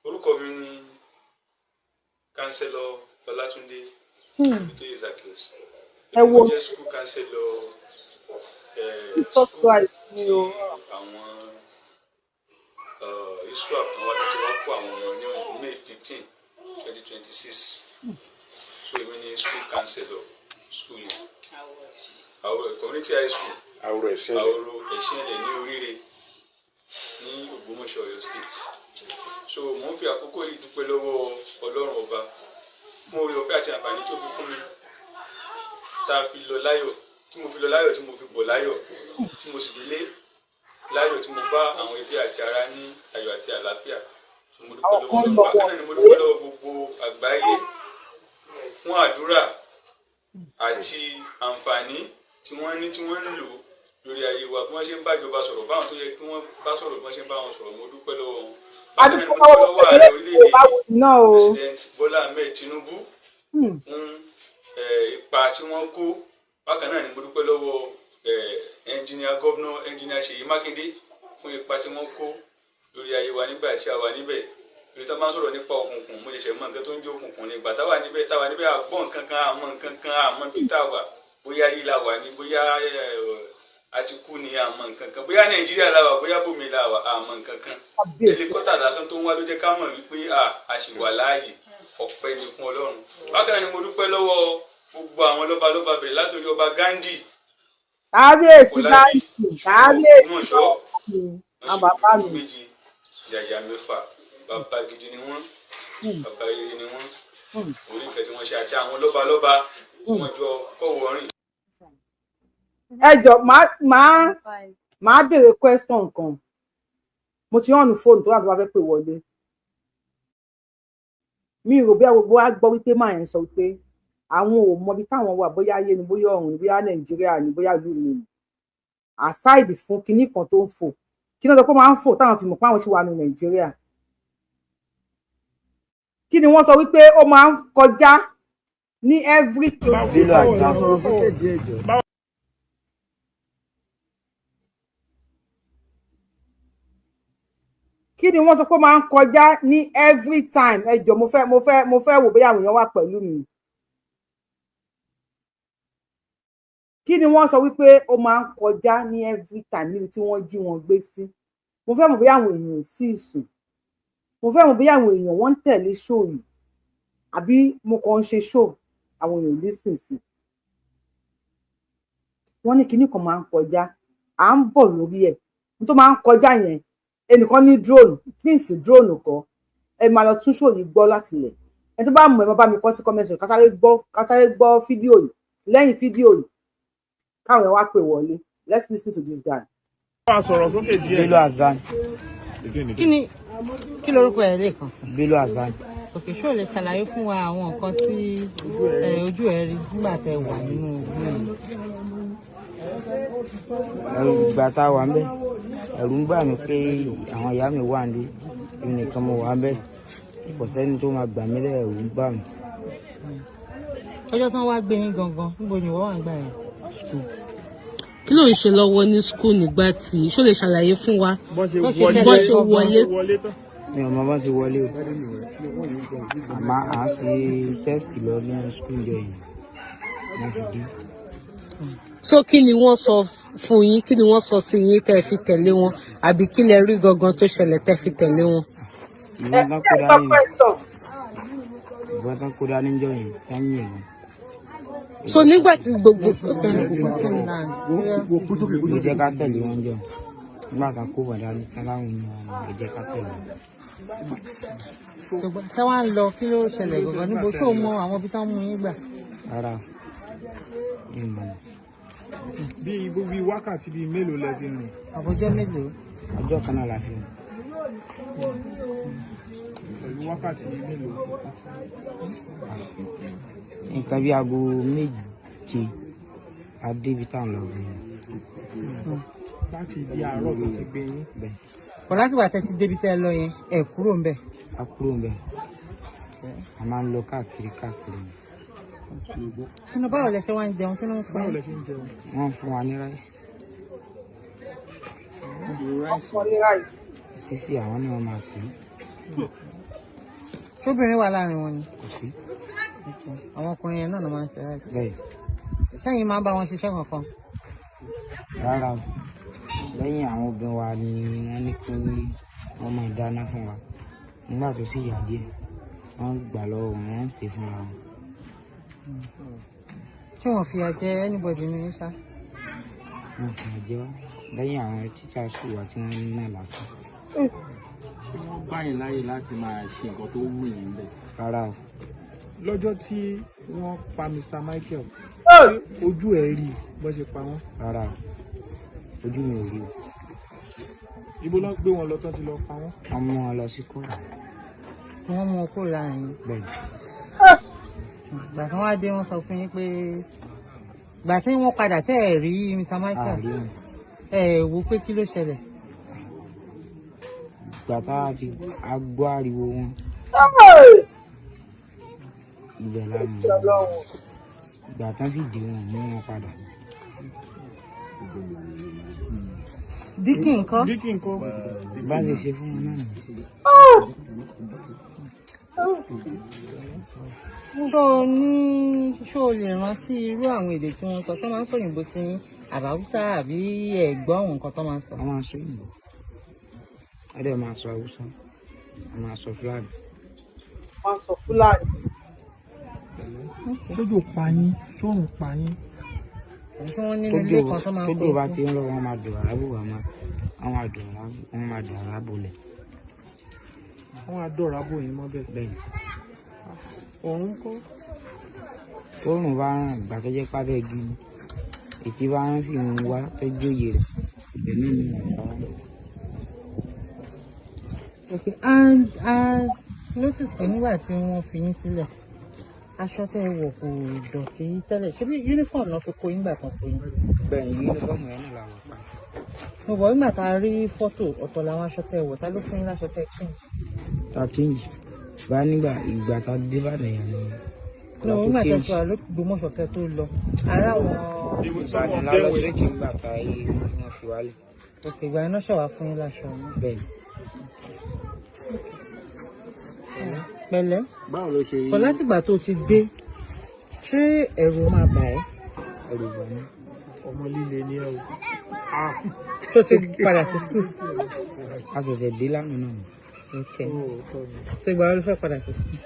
Speaker 9: Orúkọ mi ni Councillor Ọlátúndé Olùtóyè Zaccheaus.
Speaker 2: Ẹ wo.
Speaker 9: Èmi mo jẹ́ school councillor
Speaker 2: Jesus
Speaker 9: school
Speaker 2: Christ
Speaker 9: tí
Speaker 2: ni o.
Speaker 9: àwọn ISWAP kan wá tó wá kó àwọn ọmọ ní May 15, 2026. So èmi ni school councillor school yẹn, àwọn community high school.
Speaker 6: Àwòrán ẹ̀sìn rẹ̀.
Speaker 9: Àwòrò Ẹ̀sìnlẹ̀ ní Oríire ní Ògbómọ̀ṣọ́, Ọ̀yọ́ State. So mò ń fi àkókò yìí dúpẹ́ lọ́wọ́ Ọlọ́run Ọba fún oore ọ̀fẹ́ àti àǹfààní tó fi fún mi, tá a fi lọ láyọ̀, tí mo fi lọ láyọ̀, tí mo fi bọ̀ láyọ̀, tí mo sì délé láyọ̀, tí mo bá àwọn ẹbí àti ará ní ayọ̀ àti àlàáfíà. So mo dúpẹ́ lọ́wọ́ Ọlọ́run. Bákan náà ni mo dúpẹ́ lọ́wọ́ gbogbo àgbáyé fún àdúrà àti àǹfààní tí wọ́n ní, tí wọ́n ń lò lórí ayé wa, bí wọ́n ṣe ń bájọba sọ̀rọ̀, báwọn tó yẹ kí wọ́n bá sọ̀rọ̀, bí wọ́n ṣe ń bá wọn sọ̀rọ̀. Mo dúpẹ́ lọ́wọ́ wọn. Bákan náà ni mo dúpẹ́ lọ́wọ́ ààrẹ orílẹ̀-èdè yìí,
Speaker 2: náà o.
Speaker 9: President Bola Ahmed Tinubu, fún ipa tí wọ́n kó. Bákan náà ni mo dúpẹ́ lọ́wọ́ engineer, governor Engineer Ṣèyí Mákindé fún ipa tí wọ́n kó lórí ayé wa nígbà tí a wà níbẹ̀. Ìlú tó máa ń sọ̀rọ̀ nípa òkùnkùn, mo ṣẹ̀ṣẹ̀ mọ nǹkan tó ń jẹ́ òkùnkùn ní ìgbà táwa níbẹ̀. Táwa níbẹ̀, àgbọ̀ nǹkan kan, àmọ́ nǹkan kan, àmọ́ bí tá a wà, bóyá yìí la wà ní, bóyá a ti kú ni, àmọ́ nǹkan kan, bóyá Nàìjíríà la wà, bóyá bòmí la wà, àmọ́ nǹkan kan. Helicopter lásán tó ń wá ló jẹ́ ká mọ̀ wípé a sì wà láàyè. Ọpẹ́ ni fún Ọlọ́run. Bákan náà ni mo dúpẹ́ lọ́wọ́ gbogbo àwọn lọ́balọ́ba, bẹ̀rẹ̀ látòrí Ọba Gandhi
Speaker 2: Kábíyèsí.
Speaker 9: Fọlábí.
Speaker 2: Báńkì kábíyèsí.
Speaker 9: Ògbómọ̀ṣọ́.
Speaker 2: Àwọn bàbá mi.
Speaker 9: Méjì yàyà mẹ́fà, bàbá gidi ni wọ́n, bàbá rere ni wọ́n. Orí nǹkan tí wọ́n ṣe àti àwọn lọ́balọ́ba tí wọ́n jọ kọ́wọ́ rìn.
Speaker 2: Ẹ jọ, máa béèrè question kan. Mo ti hàn ní fóònù tó wà tó bá fẹ́ pè wọlé. Mi rò bí gbogbo wa gbọ́ wípé máa yẹn sọ wípé àwọn ò mọ ibi táwọn wà, bóyá ayé ni, bóyá ọ̀run ni, bóyá Nàìjíríà ni, bóyá ìlú mi ni. Aside fún kinní kan tó ń fò, kí ni wọ́n sọ pé ó máa ń fò táwọn fi mọ̀ pé àwọn ti wà ní Nàìjíríà? Kí ni wọ́n sọ wípé ó máa ń kọjá ní every
Speaker 11: Bello Àṣà.
Speaker 2: Kí ni wọ́n sọ pé ó máa ń kọjá ní every time? Ẹ jọ̀ọ́, mo fẹ́ wò bóyá àwọn èèyàn wà pẹ̀lú mi. Kí ni wọ́n sọ wípé ó máa ń kọjá ní every time níbi tí wọ́n jí wọn gbé sí? Mo fẹ́ mọ̀ bóyá àwọn èèyàn ò tíì sùn. Mo fẹ́ mọ̀ bóyá àwọn èèyàn wọ́n ń tẹ̀lé show yìí, àbí mo kàn ń ṣe show, àwọn èèyàn ò listen sí. Wọ́n ní kinní kan máa ń kọjá. À ń bọ̀ lórí ẹ̀ tó máa ń kọjá yẹn. Ẹnìkan ní drone, prince, drone kọ́. Ẹ máa lọ tún show yìí gbọ́ láti ilẹ̀. Ẹni tó bá mọ̀, ẹ máa bá mi kọ sí comment section. Ká sáré gbọ́ fídíò yìí. Lẹ́yìn fídíò yìí, káwọn èèyàn wá pè wọlé. Let's listen to this guy.
Speaker 4: Wọ́n á sọ̀rọ̀ sókè díẹ̀.
Speaker 11: Bello Hasan.
Speaker 12: Kí lorúkọ ẹ lẹ́ẹ̀kan sí?
Speaker 11: Bello Hasan.
Speaker 12: Òkè, ṣó lè ṣàlàyé fún wa àwọn nǹkan tí ojú ẹ rí nígbà tẹ wà nínú igbó yìí?
Speaker 11: Ẹ̀rù, ìgbà tá a wà ń bẹ̀, ẹ̀rù ń bà mí pé àwọn ìyá mi wà nílé, èmi nìkan mo wà ń bẹ̀, kò sẹ́ni tó máa gbà mí lẹ̀, ẹ̀rù ń bà mí.
Speaker 12: Ọjọ́ tí wọ́n wá gbé yín gangan, níbo ni ìwọ wà ń gbà yẹn?
Speaker 11: School.
Speaker 10: Kí ló ń ṣe lọ́wọ́ ní school nígbà tí, ṣó lè ṣàlàyé fún wa
Speaker 4: bọ́n ṣe
Speaker 12: bó ṣe
Speaker 4: wọlé
Speaker 10: bó ṣe wọlé?
Speaker 4: Wọlé tán.
Speaker 11: Mi ò mọ bọ́n ṣe wọlé o, àmọ́ à ń ṣe test lọ ní school jọ yìí wọ́n fi dé.
Speaker 10: So kí ni wọ́n sọ fún yín? Kí ni wọ́n sọ sí yín tẹ́ ẹ fi tẹ̀lé wọn, àbí kí lẹ rí gangan tó ṣẹlẹ̀ tẹ́ fi tẹ̀lé wọn?
Speaker 2: Ẹ
Speaker 11: Ìbọn tán
Speaker 2: ṣe
Speaker 11: kó
Speaker 2: gbọ́
Speaker 11: dání.
Speaker 2: Question.
Speaker 11: Ìbọn tán kó dání jọ yìí tán yìnbọn.
Speaker 10: So nígbà tí gbogbo
Speaker 11: Ló jẹ́ ká tẹ̀lé wọn jọ nígbà tán kó bọ̀ dání tán láwọn èèyàn ló jẹ́ ká tẹ̀lé wọn.
Speaker 12: Ṣùgbọ́n tí wọ́n á lọ, kí ló ṣẹlẹ̀ gangan níbo? Ṣó mọ àwọn ibi tán mú yín gbà?
Speaker 11: Rárá, mi ò mọ̀.
Speaker 4: Bí wákàtí bíi mélòó lẹ fi rìn?
Speaker 12: Àbọ̀jọ́ mélòó?
Speaker 11: Ọjọ́ kan náà la fi rìn.
Speaker 4: Pẹ̀lú wákàtí mélòó?
Speaker 11: Nǹkan bí aago 7 a débi tá à ń lọ gan.
Speaker 4: Láti ibi àárọ̀ tó ti gbé yín?
Speaker 11: Bẹ́ẹ̀.
Speaker 12: Kò látìgbà tẹ́ ti débi tẹ́ ẹ lọ yẹn, ẹ kúrò ń bẹ̀?
Speaker 11: A kúrò ń bẹ̀, a máa ń lọ káàkiri káàkiri ni.
Speaker 12: Kí báwo lẹ ṣe wá ń jẹun? Kí ló ń fún
Speaker 4: Báwo
Speaker 12: yín?
Speaker 4: lẹ ṣe ń jẹun?
Speaker 11: Wọ́n fún wa ní rice.
Speaker 2: Ọkọ ní rice.
Speaker 11: Sísè àwọn náà máa sè é.
Speaker 12: Tóbìnrin wà láàrin wọn ni?
Speaker 11: Kò sí.
Speaker 12: Àwọn ọkùnrin yẹn náà ló máa ń ṣe rice?
Speaker 11: Bẹ́ẹ̀.
Speaker 12: Sẹ́yìn máa ń bá wọn ṣiṣẹ́ kankan?
Speaker 11: Rárá o, lẹ́yìn àwọn obìnrin wa ni wọ́n ní kí wọ́n máa dáná fún wa. Nígbà tó sì yà díẹ̀, wọ́n gbà lọ́wọ́ wọn, wọ́n ń sè é fúnra wọn.
Speaker 12: Tí wọ́n fìyà jẹ anybody ní ṣá?
Speaker 11: Wọ́n fi jẹ wá lẹ́yìn àwọn tíṣà sùn wá tí wọ́n ń nà lásán.
Speaker 13: Ṣé wọ́n gbà yín láàyè láti máa ṣe nǹkan tó wù yín bẹ́ẹ̀?
Speaker 11: Rárá o.
Speaker 4: Lọ́jọ́ tí wọ́n pa Mr Michael, ojú ẹ̀ rí bó ṣe pa wọ́n?
Speaker 11: Rárá o, ojú mi ò rí o.
Speaker 4: Ibo ló gbé wọn lọ tán ti lọ pa wọ́n?
Speaker 11: Wọ́n mú wọn lọ sí kóòtù.
Speaker 12: Wọ́n mú wọn kúrò láàrin yín?
Speaker 11: Bẹ́ẹ̀.
Speaker 12: Ìgbà tí wọ́n á dé, wọ́n sọ fún yín pé ìgbà tí wọ́n padà tẹ́ ẹ̀ rí Mr Michael?
Speaker 11: Àrí wọn.
Speaker 12: Ẹ wò pé kí ló ṣẹlẹ̀?
Speaker 11: Ìgbà tá a ti a gbọ́ ariwo wọn, ibẹ̀ la mọ̀. Ìgbà tán sì dé, wọn mú wọn padà.
Speaker 12: Díkì ńkọ́?
Speaker 4: Díkì ńkọ́?
Speaker 11: Bá ṣe ṣe fún wọn náà nìyẹn.
Speaker 12: Ṣó o ní, ṣó o lè rántí irú àwọn èdè tí wọ́n sọ? Ṣé wọ́n máa ń sọ òyìnbó sí yín, àbí Haúsá, àbí ẹ gbọ́ àwọn nǹkan tó máa ń sọ?
Speaker 11: Wọ́n máa ń sọ òyìnbó, wọ́n dẹ̀ máa sọ Haúsá, wọ́n máa sọ Fúlàní.
Speaker 2: Wọ́n sọ Fúlàní.
Speaker 4: Sójò pa yín? Sórùn pa yín?
Speaker 12: Tí wọ́n nínú ilé kan tó máa ń
Speaker 11: Tójò
Speaker 12: kó
Speaker 11: bá
Speaker 12: sí.
Speaker 11: ti ń rọ̀, wọ́n máa dùn àràbò wà máa wọ́n máa dùn àràbò, wọ́n máa dùn àràbò lẹ̀.
Speaker 4: Wọ́n á dọ̀rọ̀ abo yín mọ́ bẹ́ẹ̀?
Speaker 11: Bẹ́ẹ̀.
Speaker 4: Òun kọ́?
Speaker 11: Tóòrùn bá ràn, ìgbà tó jẹ́ pábẹ́ igi ni ètí bá ń sì ń wá tó jóye rẹ̀, ibẹ̀ náà ni wọ́n pa wá.
Speaker 12: Okay, and I notice pé nígbà tí wọ́n fi yín sílẹ̀, aṣọ tẹ́ ẹ wọ̀ kò dọ̀tí tẹ́lẹ̀. Ṣé bí uniform náà fi kó yín gbà tán kó yín?
Speaker 11: Bẹ́ẹ̀ ni, uniform yẹn náà la wọ̀ pa.
Speaker 12: Mo bọ̀ nígbà tá a rí fọ́tò, ọ̀tọ̀ làwọn aṣọ tẹ́ ẹ wọ̀. Ta ló fún yín láṣọ tẹ́ ẹ change?
Speaker 11: Ta change bá nígbà ìgbà tá a dé Ìbàdàn yẹn ni.
Speaker 12: No, nígbà tẹ́ sọ àlógbòmọ̀ṣọ́ kẹ́ tó lọ. Ará àwọn
Speaker 11: Ìbàdàn la lọ straight nígbà tá a yé wọn fi wálẹ̀.
Speaker 12: Òkè, ìgbà yẹn náà ṣẹ̀wá fún yín láṣọ yín.
Speaker 11: Bẹ́ẹ̀ ni.
Speaker 12: Pẹ̀lẹ́.
Speaker 13: Báwo ló ṣe rí?
Speaker 12: Kọ̀ látìgbà tó ti dé, ṣé ẹ̀rù máa bà ẹ́?
Speaker 11: Ẹ̀rù bà mí.
Speaker 4: Ọmọ líle ni ẹ o.
Speaker 12: Tó ti padà sí school?
Speaker 11: A ṣẹ̀ṣẹ̀ dé lánàá náà ni.
Speaker 12: Ok, so ìgbà wo ló fẹ́ padà sí school?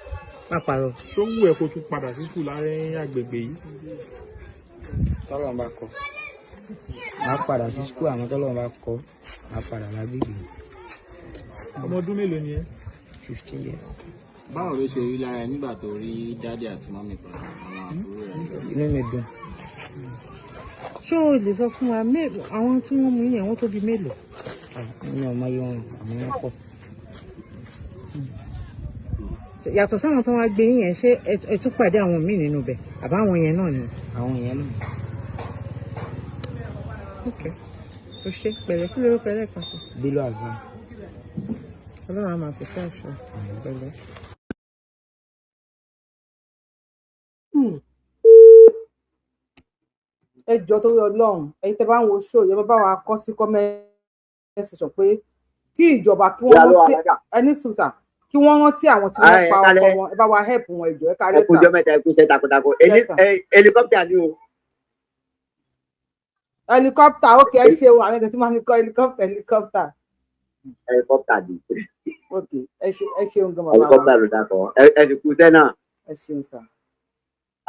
Speaker 12: Má parọ́.
Speaker 4: Ṣó wù ẹ́ kó tún padà sí school láàárín agbègbè yìí?
Speaker 11: Tọ́lọ́run bá kọ, màá padà sí school, àmọ́ tọ́lọ́run bá kọ, màá padà lágbègbè.
Speaker 4: Ọmọ ọdún mélòó ni ẹ?
Speaker 11: 15 years.
Speaker 13: Báwo ló ṣe rí lára ẹ nígbà tó rí daddy àti mummy padà, àwọn àbúrò ẹ?
Speaker 11: Inú mi dùn.
Speaker 12: Ṣé o lè sọ fún wa àwọn tí wọ́n mú yẹn, wọ́n tó bí mélòó?
Speaker 11: Mi ò mọ iye wọn, àmọ́ wọ́n pọ̀.
Speaker 12: Yàtọ̀ sáwọn tó wá gbé yín yẹn, ṣé ẹ tún pàdé àwọn míì nínú ibẹ̀ àbáwọn yẹn náà ni?
Speaker 11: Àwọn yẹn náà.
Speaker 12: Ok, o ṣe pẹ̀lẹ́. Kí lorúkọ ẹ lẹ́ẹ̀kan sí?
Speaker 11: Bello Hasan.
Speaker 12: Ọlọ́run á máa fi ṣọ́ ẹ̀ṣọ́, pẹ̀lẹ́.
Speaker 2: Ẹ jọ̀ọ́, torí Ọlọ́run, ẹ̀yin tẹ́ bá ń wo show yẹn, bá wa kọ sí comment section pé kí ìjọba kí wọ́n rántí ẹni sùsà, kí wọ́n rántí àwọn tí wọ́n pa ọkọ wọn. Ẹ bá wa help wọn, ẹ jọ̀ọ́. Ẹ káalẹ́.
Speaker 14: Ẹ kú ọjọ́ mẹ́ta, ẹ kú iṣẹ́ takuntakun. Helicopter ni o.
Speaker 2: Helicopter, ok, ẹ ṣeun. Àwọn ẹ̀jẹ̀ tí máa ń kọ́ helicopter, helicopter.
Speaker 14: Helicopter ni.
Speaker 2: Ok, ẹ ṣe, ẹ ṣeun gan, bàbá wa.
Speaker 14: Helicopter ló dàpọ̀. Ẹ sì kú iṣẹ́ náà.
Speaker 2: Ẹ ṣeun sà.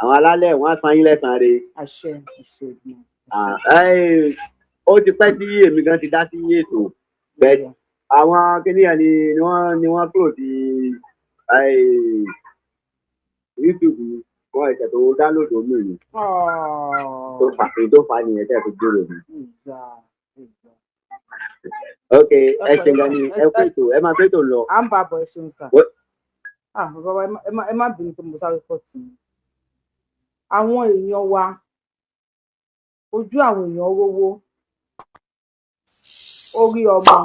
Speaker 14: Àwọn alálẹ̀ wọn á san yín lẹ́san re.
Speaker 2: Àṣẹ, àṣẹ.
Speaker 14: Ó ti pẹ́ tí èmi gan ti dá sí ètò bẹ́ẹ̀. Àwọn kìnìyàn ni wọ́n kúrò sí YouTube, wọn ẹ̀sẹ̀ tó download omi ni tó fà nìyẹn tẹ́ fi gbèrò mi. Ok, ẹ ṣe gan ni, ẹ kú ètò, ẹ máa tó ètò lọ.
Speaker 2: À ń bá a bọ̀, ẹ ṣeun sà. Ah, bàbá, ẹ má bínú pé mo sáré pọ̀ tì í. Àwọn èèyàn wa, ojú àwọn èèyàn rówó orí ọmọ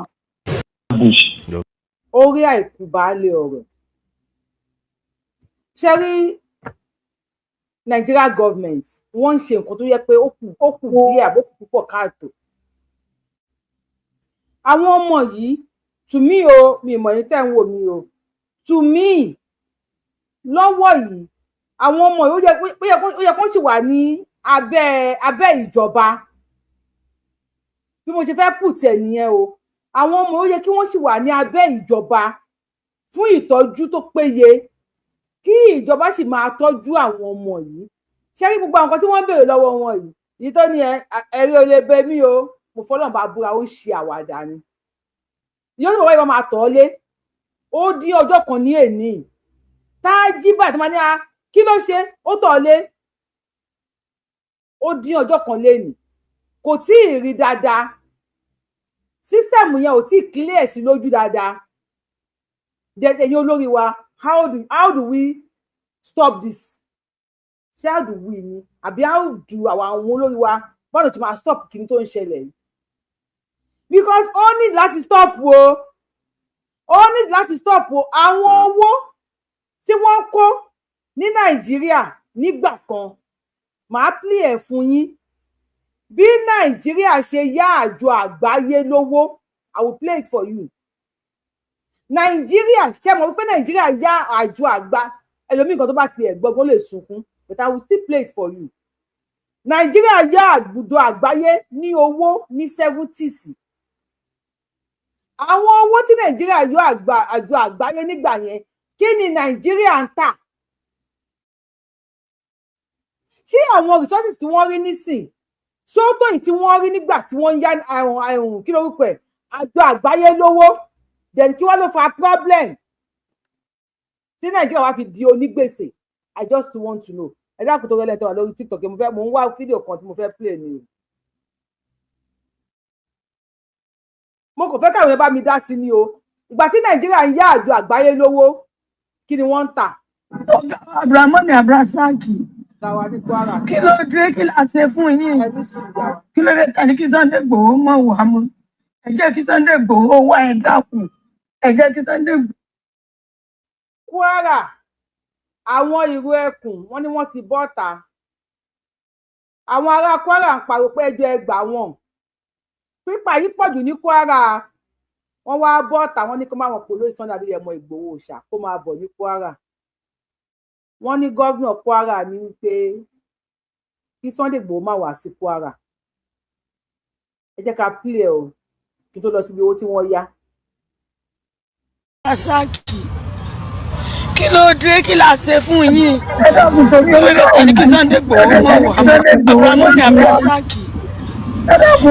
Speaker 2: orí àìkú baálé ọ̀rọ̀. Ṣe rí Nigeria government, wọ́n ń ṣe nǹkan tó yẹ pé ó kù díẹ̀ àbó kù púpọ̀ káàtó. Àwọn ọmọ yìí, to me o, mi ìmọ̀ yín tẹ̀ ń wò mí o, to me lọ́wọ́ yìí, àwọn ọmọ yìí, ó yẹ kó sì wà ní abẹ́ ìjọba. Bí mo ṣe fẹ́ put ẹ̀ nìyẹn o. Àwọn ọmọ yìí, ó yẹ kí wọ́n sì wà ní abẹ́ ìjọba fún ìtọ́jú tó péye, kí ìjọba sì máa tọ́jú àwọn ọmọ yìí. Ṣé rí gbogbo àwọn nǹkan tí wọ́n ń béèrè lọ́wọ́ wọn yìí, yìí tó ní ẹ̀rí ò lè bẹ mí o, mo fọlọ́n bá búra, ó ń ṣe àwàdà ni. Yóò ní bàbá yìí máa tọ̀ ọ́ lé, ó dín ọjọ́ kan ní èní tá a jí báyìí tó máa ní a kí ló ṣe, ó tọ̀ ọ́ lé, ó dín ọjọ́ kan lénìí, kò tí ì rí dáadáa, system yẹn ò tí ì clear sí lójú dáadáa. Ẹ̀yin olórí wa, how do we stop this? Ṣé how do we ni, àbí how do àwọn olórí wa, bọ́ọ̀nù tí máa stop kìíní tó ń ṣẹlẹ̀ yìí? Because ó ní láti stop o, ó ní láti stop o. Àwọn owó tí wọ́n kó ní Nàìjíríà nígbà kan, màá play ẹ̀ fún yín, bí Nàìjíríà ṣe yá àjọ àgbáyé lówó. I will play it for you. Nàìjíríà, ṣe mọ̀ wípé Nàìjíríà yá àjọ àgbá, ẹlòmíì kan tó bá tiẹ̀ gbọ́gbọ́n lè sunkún, but I will still play it for you. Nàìjíríà yá àjọ àgbáyé ní owó ní 70s. Àwọn owó tí Nàìjíríà yọ àjọ àgbáyé nígbà yẹn, kí ni Nàìjíríà ń tà? Ṣé àwọn resources tí wọ́n rí nísìn ṣó tó yìí tí wọ́n rí nígbà tí wọ́n ń yá àrùn àrùn, kí lórúkọ ẹ̀, àjọ àgbáyé lówó? Then kí wọ́n ló fa problem tí Nàìjíríà wá fi di onígbèsè? I just want to know. Ẹ dákun, tó rẹlẹ̀ tó wà lórí TikTok, mo fẹ́, mo ń wá fídíò kan tí mo fẹ́ play ni o. Mo kàn fẹ́ káwọn yẹn bá mi dá sí ni o. Ìgbà tí Nàìjíríà ń yá àjọ àgbáyé lówó, kí ni wọ́n ń tà?
Speaker 15: Abdulrahman Abdulrasaki.
Speaker 2: Táwa ní Kwara.
Speaker 15: Kí ló dé? Kí la ṣe fún yín? Kí ló dé tani kí Sunday Igboho mọ̀ wá mọ́? Ẹ jẹ́ kí Sunday Igboho wá, ẹ dákun, ẹ jẹ́ kí Sunday Igboho.
Speaker 2: Kwara, àwọn ìró ẹkùn, wọn ni wọ́n ti bọ́ta. Àwọn ará Kwara ń pariwo pé ẹjọ́ ẹ gbà wọ́n, pípa yìí pọ̀jù ní Kwara. Wọ́n wá bọ́ta, wọ́n ní kó má wọn pò lórí Sunday Adéyẹmọ Ìgbòho ṣá, kó máa bọ̀ ní Kwara. Wọ́n ní governor Kwara ní pé kí Sunday Ìgbòho má wá sí Kwara. Ẹ jẹ́ ká play ẹ o, kí n tó lọ síbi owó tí wọ́n yá.
Speaker 15: Rasaki, kí ló dé? Kí la ṣe fún yín? Kí ló dé tẹni kí Sunday Igboho mọ̀ wá? Abdulrahman Abdulrasaki,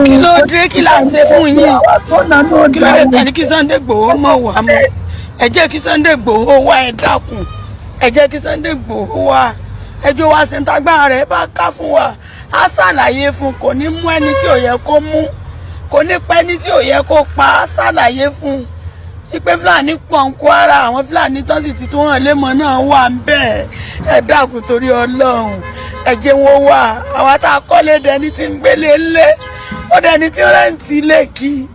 Speaker 15: kí ló dé? Kí la ṣe fún yín? Kí ló dé tẹni kí Sunday Igboho mọ̀ wá mọ́? Ẹ jẹ́ kí Sunday Igboho wá, ẹ dákun, ẹ jẹ́ kí Sunday Igboho wá. Ẹjọ́ wa ṣe ń tagbára rẹ̀ bá ká fún wa, á ṣàlàyé fún. Kò ní mú ẹni tí ò yẹ kó mú, kò ní pa ẹni tí ò yẹ kó pa. Á ṣàlàyé fún ipe Fúlàní pọ̀ ń Kwara, àwọn Fúlàní tán sì ti tó hàn lémọ̀ náà wà ń bẹ́ẹ̀. Ẹ dákun, torí Ọlọ́run, ẹ jẹ́ wọn wà. Àwa tá a kọ́lé dẹni tí ń gbélé ńlé, ó dẹni tí ń rent ilé kí,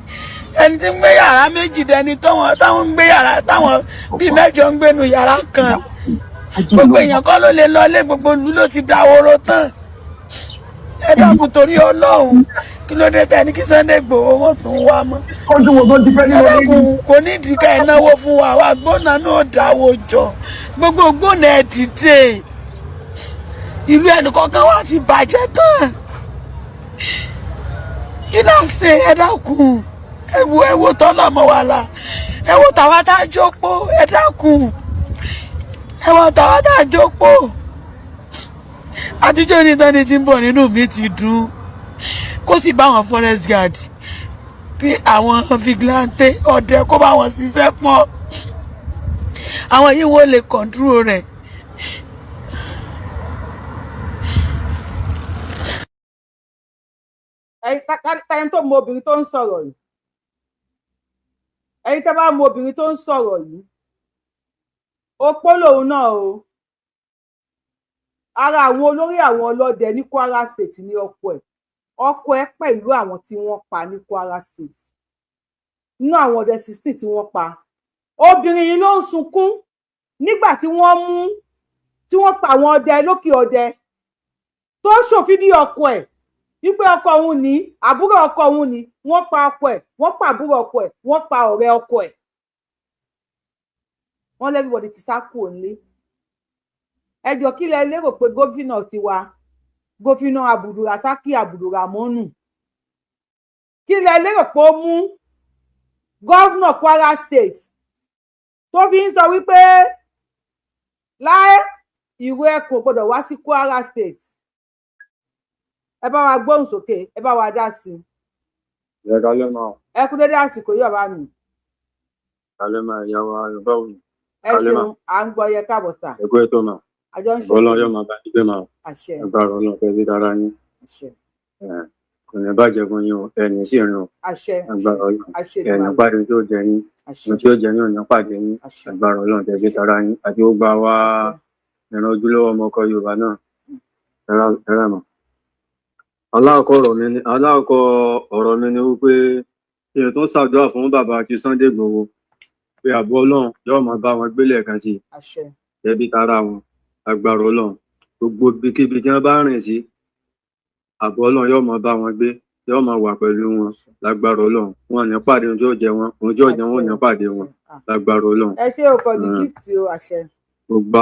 Speaker 15: ẹni tí ń gbé yàrá méjì dẹni táwọn ń gbé yàrá, táwọn bíi mẹ́jọ ń gbénu yàrá kan. Gbogbo èèyàn kọ́ ló lè lọlé, gbogbo ìlú ló ti dáwóró tán. Ẹ dákun, torí Ọlọ́run, kí ló dé tẹ́ ní kí Sunday Igboho wọn tún wá mọ́? Ẹ dákun, kò ní ìdí ká ẹ náwó fún wa. Wa gbóná náà dáwó jọ, gbogbo gbóná, ẹ dìde. Ìlú ẹnìkọ̀ọ̀kan wa ti bàjẹ́ tán. Kí náà ṣe? Ẹ dákun, ẹ wo, ẹ wo tọ́lọ́mọ wa la, ẹ wo tàwa tá a jókòó. Ẹ dákun, ẹ wo tàwa tá a jókòó. Àtijọ́ ní tani tí ń bọ̀, nínú mi ti dùn. Kó sì bá àwọn forest guard bí àwọn vigilante ọdẹ, kó bá wọn ṣiṣẹ́ pọ̀. Àwọn yìí, wọ́n lè control rẹ̀.
Speaker 2: Ẹ̀yin tẹni tó mọ obìnrin tó ń sọ̀rọ̀ yìí, ẹ̀yin tẹ́ bá mọ obìnrin tó ń sọ̀rọ̀ yìí, opó lòun náà o. Ara àwọn olórí àwọn ọlọ́dẹ ní Kwara State ní ọkọ ẹ̀. Ọkọ ẹ̀ pẹ̀lú àwọn tí wọ́n pa ní Kwara State, nínú àwọn ọdẹ 16 tí wọ́n pa, obìnrin yìí ló ń sunkún nígbà tí wọ́n mú, tí wọ́n pa àwọn ọdẹ lókè ọdẹ, tó ṣòfídìí ọkọ ẹ̀ wípé ọkọ òun ní, àbúrò ọkọ òun ní. Wọ́n pa ọkọ ẹ̀, wọ́n pa àbúrò ọkọ ẹ̀, wọ́n pa ọ̀rẹ́ ọkọ ẹ̀. Wọ́n l'everybody ti sá kúrò nílé. Ẹ jọ̀ọ́, kí lẹ lérò pé gómìnà tiwa, gómìnà Abdulrasaki Abdulramonu, kí lẹ lérò pé ó mú governor Kwara State tó fi ń sọ wípé láé, ìwé ẹkùn gbọ́dọ̀ wá sí Kwara State? Ẹ bá wa gbóhùn sókè, ẹ bá wa dá sí i.
Speaker 14: Ẹ kálẹ́ máa.
Speaker 2: Ẹ kú dédé àsìkò yìí, bàbá mi.
Speaker 14: Kálẹ́ máa, ìyá wa Yorùbá òní.
Speaker 2: Ẹ ṣeun, à ń gbọ́ yẹ. Káàbọ̀ sà.
Speaker 14: Ẹ kú ètò náà.
Speaker 2: Àjọ ń ṣe.
Speaker 14: Ọlọ́run yóò máa bá yín gbé máa.
Speaker 2: Àṣẹ.
Speaker 14: Agbára Ọlọ́run fẹ́ bí dára yín.
Speaker 2: Àṣẹ.
Speaker 14: Kò ní bàjẹ́ fún yín o, ẹni sì rìn o.
Speaker 2: Àṣẹ.
Speaker 14: Agbára Ọlọ́run.
Speaker 2: Àṣẹ.
Speaker 14: Ẹni pàdé tó jẹ yín.
Speaker 2: Àṣẹ.
Speaker 14: Ohun tí ó jẹ yín ò ní pàdé yín. Agbára Ọlọ́run tẹ́ bí dára yín àti ó gba wá ìran ojúlówó ọmọ ọkọ Yorùbá náà. Ẹ̀rọ mọ̀. Aláàkọ́ ọ̀rọ̀ mi ni wípé kí n tún ṣàdúrà fún bàbá àti Sunday Igboho pé ààbò Ọlọ́run yóò máa bá wọn gbélé ẹ̀kan sí i.
Speaker 2: Àṣẹ.
Speaker 14: Ẹbí tara wọn, agbára Ọlọ́run, gbogbo ibikíbi tí wọ́n bá rìn sí, ààbò Ọlọ́run yóò máa bá wọn gbé, yóò máa wà pẹ̀lú wọn lágbára Ọlọ́run. Wọn ò ní pàdé ohun tí ó jẹ wọn, ohun tí ó jẹ wọn ò ní pàdé wọn lágbára Ọlọ́run.
Speaker 2: Ẹ ṣé o for the gift o, àṣẹ.
Speaker 14: Gbogbo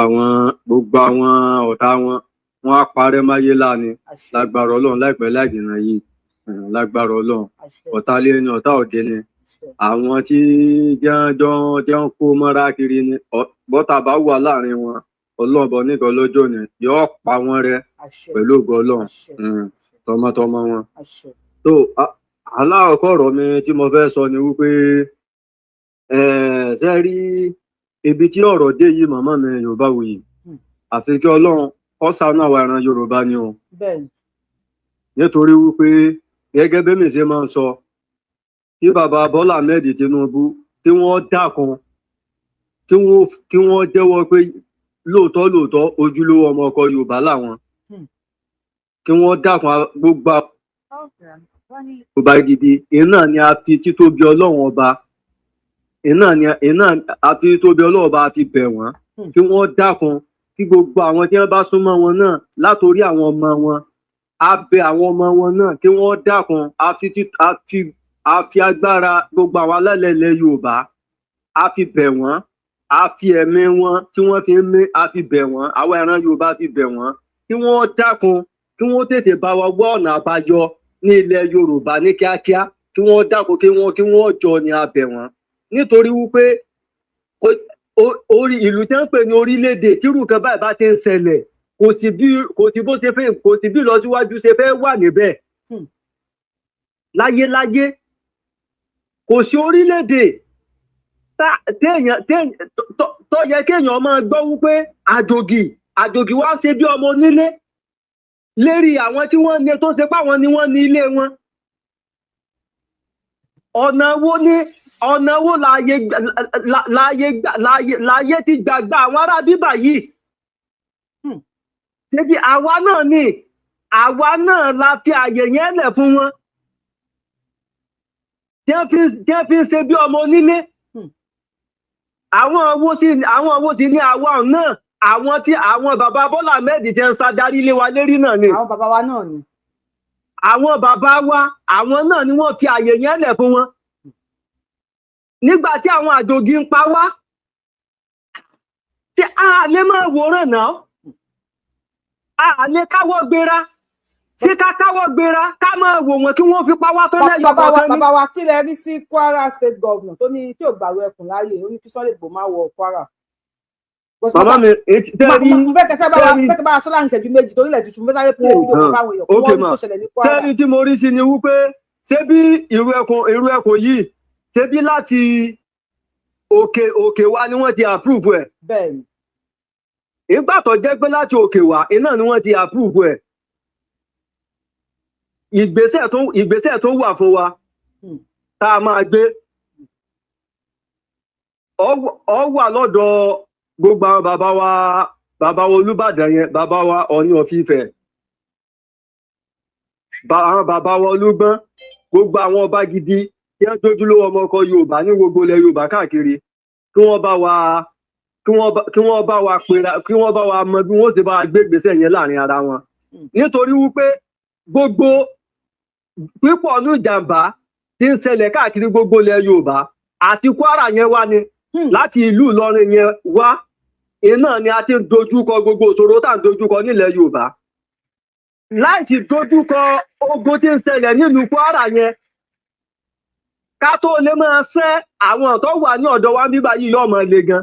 Speaker 14: àwọn ọ̀tá wọn, wọn á parẹ́ máyé láni lágbára Ọlọ́run láìpẹ́ láìjìnà yìí lágbára Ọlọ́run. Ọ̀tá lé ní, ọ̀tá òde ni, àwọn tí jẹ́ ń kó mọ́ra kiri ni, bọ́tà bá wà láàrin wọn, Ọlọ́run bọ̀ nìkan lọ́jọ́ ni yóò pa wọ́n rẹ́ pẹ̀lú ògo Ọlọ́run, tọmọtọmọ wọn. Tó aláàkọ́ ọ̀rọ̀ mi tí mo fẹ́ sọ ni wípé ṣe rí ibi tí ọ̀rọ̀ dé yìí, màmá mi Yorùbáwùyí, àfi kí Ọlọ́run kó ṣàánú àwa ìran Yorùbá ni o. Nítorí wípé gẹ́gẹ́ bí mi ṣe máa ń sọ, kí bàbá Bọ́lá Ahmed Tinubu kí wọ́n dákun, kí wọ́n jẹ́wọ́ pé lóòótọ́ lóòótọ́ ojúlówó ọmọ ọkọ Yorùbá làwọn, kí wọ́n dákun. Gbogbo Yorùbá gidi iná ni a fi títóbi Ọlọ́run ọba, iná ni iná a fi títóbi Ọlọ́run ọba a fi bẹ̀ wọ́n, kí wọ́n dákun, kí gbogbo àwọn tí wọ́n bá súnmọ́ wọn náà, látòrí àwọn ọmọ wọn, a bẹ̀ àwọn ọmọ wọn náà kí wọ́n dákun. A fi agbára gbogbo àwọn alálẹ̀ ilẹ̀ Yorùbá a fi bẹ̀ wọ́n, a fi ẹ̀mí wọn tí wọ́n fi ń mí a fi bẹ̀ wọ́n, àwọn ìran Yorùbá fi bẹ̀ wọ́n kí wọ́n dákun, kí wọ́n tètè bá wa wá ọ̀nà àbáyọ. ní ilẹ̀ Yorùbá ní kíákíá, kí wọ́n dákun, kí wọ́n jọ ní abẹ̀ wọ́n, nítorí wípé orí ìlú tí wọ́n ń pè ní orílẹ̀-èdè, tírú nǹkan báyìí bá ti ń ṣẹlẹ̀, kò sí bó ṣe fẹ́, kò sí bí ìlọsíwájú ṣe fẹ́ wà níbẹ̀ láyéláyé. Kò sí orílẹ̀-èdè téèyàn tó yẹ kéèyàn máa gbọ́ wípé àjòjì wá ṣe bí ọmọ onílé lérí àwọn tí wọ́n ní, tó ṣe pé àwọn ni wọ́n ní ilé wọn. Ọ̀nà wo láàyè ti gbàgbà àwọn ará bíbà yìí? Ṣebí àwa náà ni, àwa náà la fi àyè yẹn lẹ̀ fún wọn tí wọ́n fi ń ṣe bí ọmọ onílé. Àwọn wo sì ní àwa náà? Àwọn tí àwọn bàbá Bọ́lá Ahmed ti ń ṣàdarí lé wa lérí náà ni.
Speaker 2: Àwọn bàbá wa náà ni.
Speaker 14: Àwọn bàbá wa, àwọn náà ni wọ́n fi àyè yẹn lẹ̀ fún wọn nígbà tí àwọn àjòjì ń pa wá, tí a lè máa wòran náà, a lè káwọ́ gbéra ṣé, ká káwọ́ gbéra, ká máa wò wọ́n kí wọ́n fi pa wá tó lẹ́yọ̀
Speaker 2: Bàbá wa,
Speaker 14: kọ̀ọ̀kan ní.
Speaker 2: Bàbá wa, kí lẹ rí sí Kwara State Governor tó ní tí ò gbàrú ẹkùn láàyè, ó ní kí Sunday Igboho má wọ Kwara?
Speaker 14: Bàbá mi, tẹ́rí
Speaker 2: Mo fẹ́ kẹsẹ́ bá wa
Speaker 14: tẹ́rí
Speaker 2: fẹ́ kẹ́ bá wa sọ láàrin ìṣẹ́jú 2, torí ilẹ̀ tuntun, mo fẹ́ sáré play fídíò kan fáwọn èèyàn kí
Speaker 14: Ok
Speaker 2: wọ́n rí
Speaker 14: ma
Speaker 2: tó ṣẹlẹ̀ ní Kwara.
Speaker 14: Sẹ́ni tí mo rí sí ni wípé, ṣé bí irú ẹkùn yìí, ṣé bí láti òkè wá ni wọ́n ti approve ẹ̀?
Speaker 2: Bẹ́ẹ̀ni.
Speaker 14: Ìgbà tó jẹ́ pé láti òkè wá iná ni wọ́n ti approve ẹ̀, ìgbésẹ̀ tó wà fún wa tá a máa gbé, ọ wà lọ́dọ̀ gbogbo àwọn bàbá wa Olúbàdàn yẹn, bàbá wa Ọọ̀ni of Ifẹ̀, àwọn bàbá wa Olúgbọ́n, gbogbo àwọn ọba gidi tí wọ́n dójúlówó ọmọ ọkọ Yorùbá ní gbogbo ilẹ̀ Yorùbá káàkiri, kí wọ́n bá wa pera, kí wọ́n bá wa mọ bí wọ́n ti bá wa gbé ìgbésẹ̀ yẹn láàrin ara wọn, nítorí wípé gbogbo pípọ̀ ní ìjàmbá tí ń ṣẹlẹ̀ káàkiri gbogbo ilẹ̀ Yorùbá àti Kwara yẹn wá ni, láti ìlú Ìlọrin yẹn wá iná ni a ti ń dojúkọ gbogbo ìṣòro tá à ń dojúkọ nílẹ̀ Yorùbá. Láì ti dojúkọ ogun tí ń ṣẹlẹ̀ nílùú Kwara yẹn, ká tó lè máa ṣẹ́ àwọn tó wà ní ọ̀dọ̀ wa bíbá yìí, yóò máa le gan,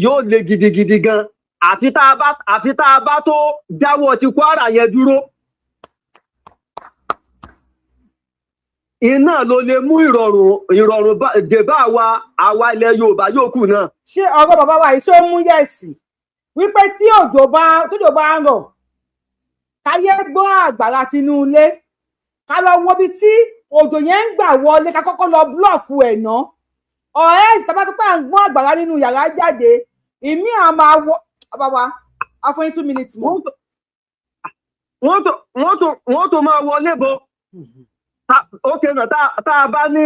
Speaker 14: yóò le gidigidi gan, àfi tá a bá tó dáwọ́ ti Kwara yẹn dúró. Iná ló lè mú ìrọ̀rùn dé bá àwa ilẹ̀ Yorùbá yòókù náà.
Speaker 2: Ṣé ọ̀rọ̀ bàbá wa yìí, ṣó mú yẹ̀sì wípé tí òjò bá tójò bá ń rọ̀, káyé gbọ́ àgbàrá tinú ilé, ká lọ wo ibi tí òjò yẹn ń gbà wọlé, ká kọ́kọ́ lọ block ẹ̀ ná? Ọ̀rẹ́ ìsìtàbá tó pà ń gbọ́n àgbàrá nínú yàrá jáde, ìmí à máa wọ. Bàbá wa, a fún yín 2 minutes mọ́.
Speaker 14: Wọ́n tó máa wọlé bọ̀. Ókè náà, tá a bá ní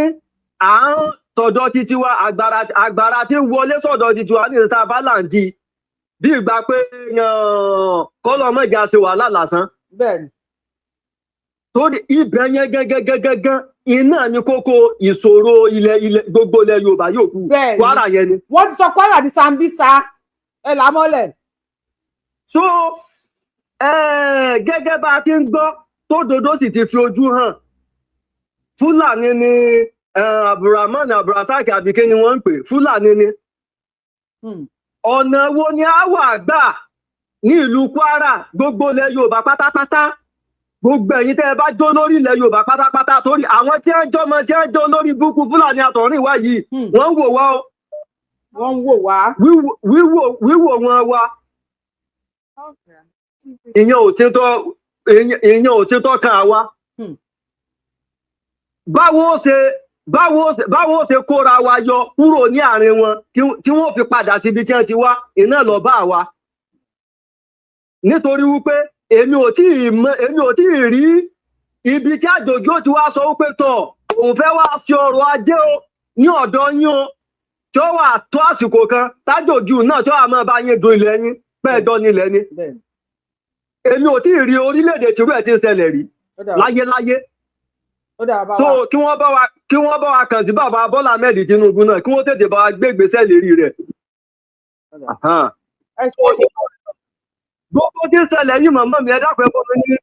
Speaker 14: à ń tọ̀dọ̀ títí wa, àgbàrá tí ń wọlé sọ̀dọ̀ títí wa ní ìta bá là ń di bí ìgbà pé kọ́lọ́ mọ̀jà ṣe wàhálà lásán. Torí ibẹ̀ yẹn gẹ́gẹ́gẹ́gẹ́ iná ní kókó ìṣòro ilẹ̀ gbogbo ilẹ̀ Yorùbá yòókù. Kwara yẹn ni.
Speaker 2: Wọ́n ti sọ Kwara di Sambisa, ẹ là á mọ́lẹ̀.
Speaker 14: So gẹ́gẹ́ bá a ti ń gbọ́ tó dodo sì ti fi ojú hàn, Fúlàní ni Abdulrahman Abdulrasaq, àbí kí ni wọ́n ń pè, Fúlàní ni. Ọ̀nà wo ni a wà gbà ní ìlú Kwara, gbogbo ilẹ̀ Yorùbá pátápátá, gbogbo ẹ̀yin tẹ́ ẹ bá jó lórí ilẹ̀ Yorùbá pátápátá, torí àwọn tí wọ́n jọmọ tí wọ́n jó lórí búkú Fúlàní àtọ̀rìn wá yìí, wọ́n ń wò wá o.
Speaker 2: Wọ́n ń wò wá.
Speaker 14: Wíwò wọn wá, ìyẹn ò ṣe tọ́ kan àwa. Báwo ṣe kóra wa yọ kúrò ní àárín wọn tí wọ́n fi padà síbi tí wọ́n ti wá, iná lọ bá wa, nítorí wípé èmi ò tí ì rí ibi tí àjòjì ó ti wá sọ wípé tọ̀, òun fẹ́ wá ṣe ọrọ̀ ajé o ní ọ̀dọ̀ yín o, tí ó wà tó àsìkò kan tájòjì náà tí ó wà máa bá yín dun ilẹ̀ yín pẹ́ẹ́dọ́ nílẹ̀ ni. Èmi ò tí ì rí orílẹ̀-èdè tìrú ẹ̀ tí ń ṣẹlẹ̀ rí láyéláyé.
Speaker 2: Ó dà, bàbá
Speaker 14: So
Speaker 2: wa.
Speaker 14: kí wọ́n bá wa kàn sí bàbá Bọ́lá Ahmed Tinubu náà, kí wọ́n tètè bá wa gbé ìgbésẹ̀ lérí rẹ̀.
Speaker 2: Ẹ ṣe.
Speaker 14: Gbogbo tí ń ṣẹlẹ̀ yìí, màmá mi, ẹ dákun, ẹ fún mi ní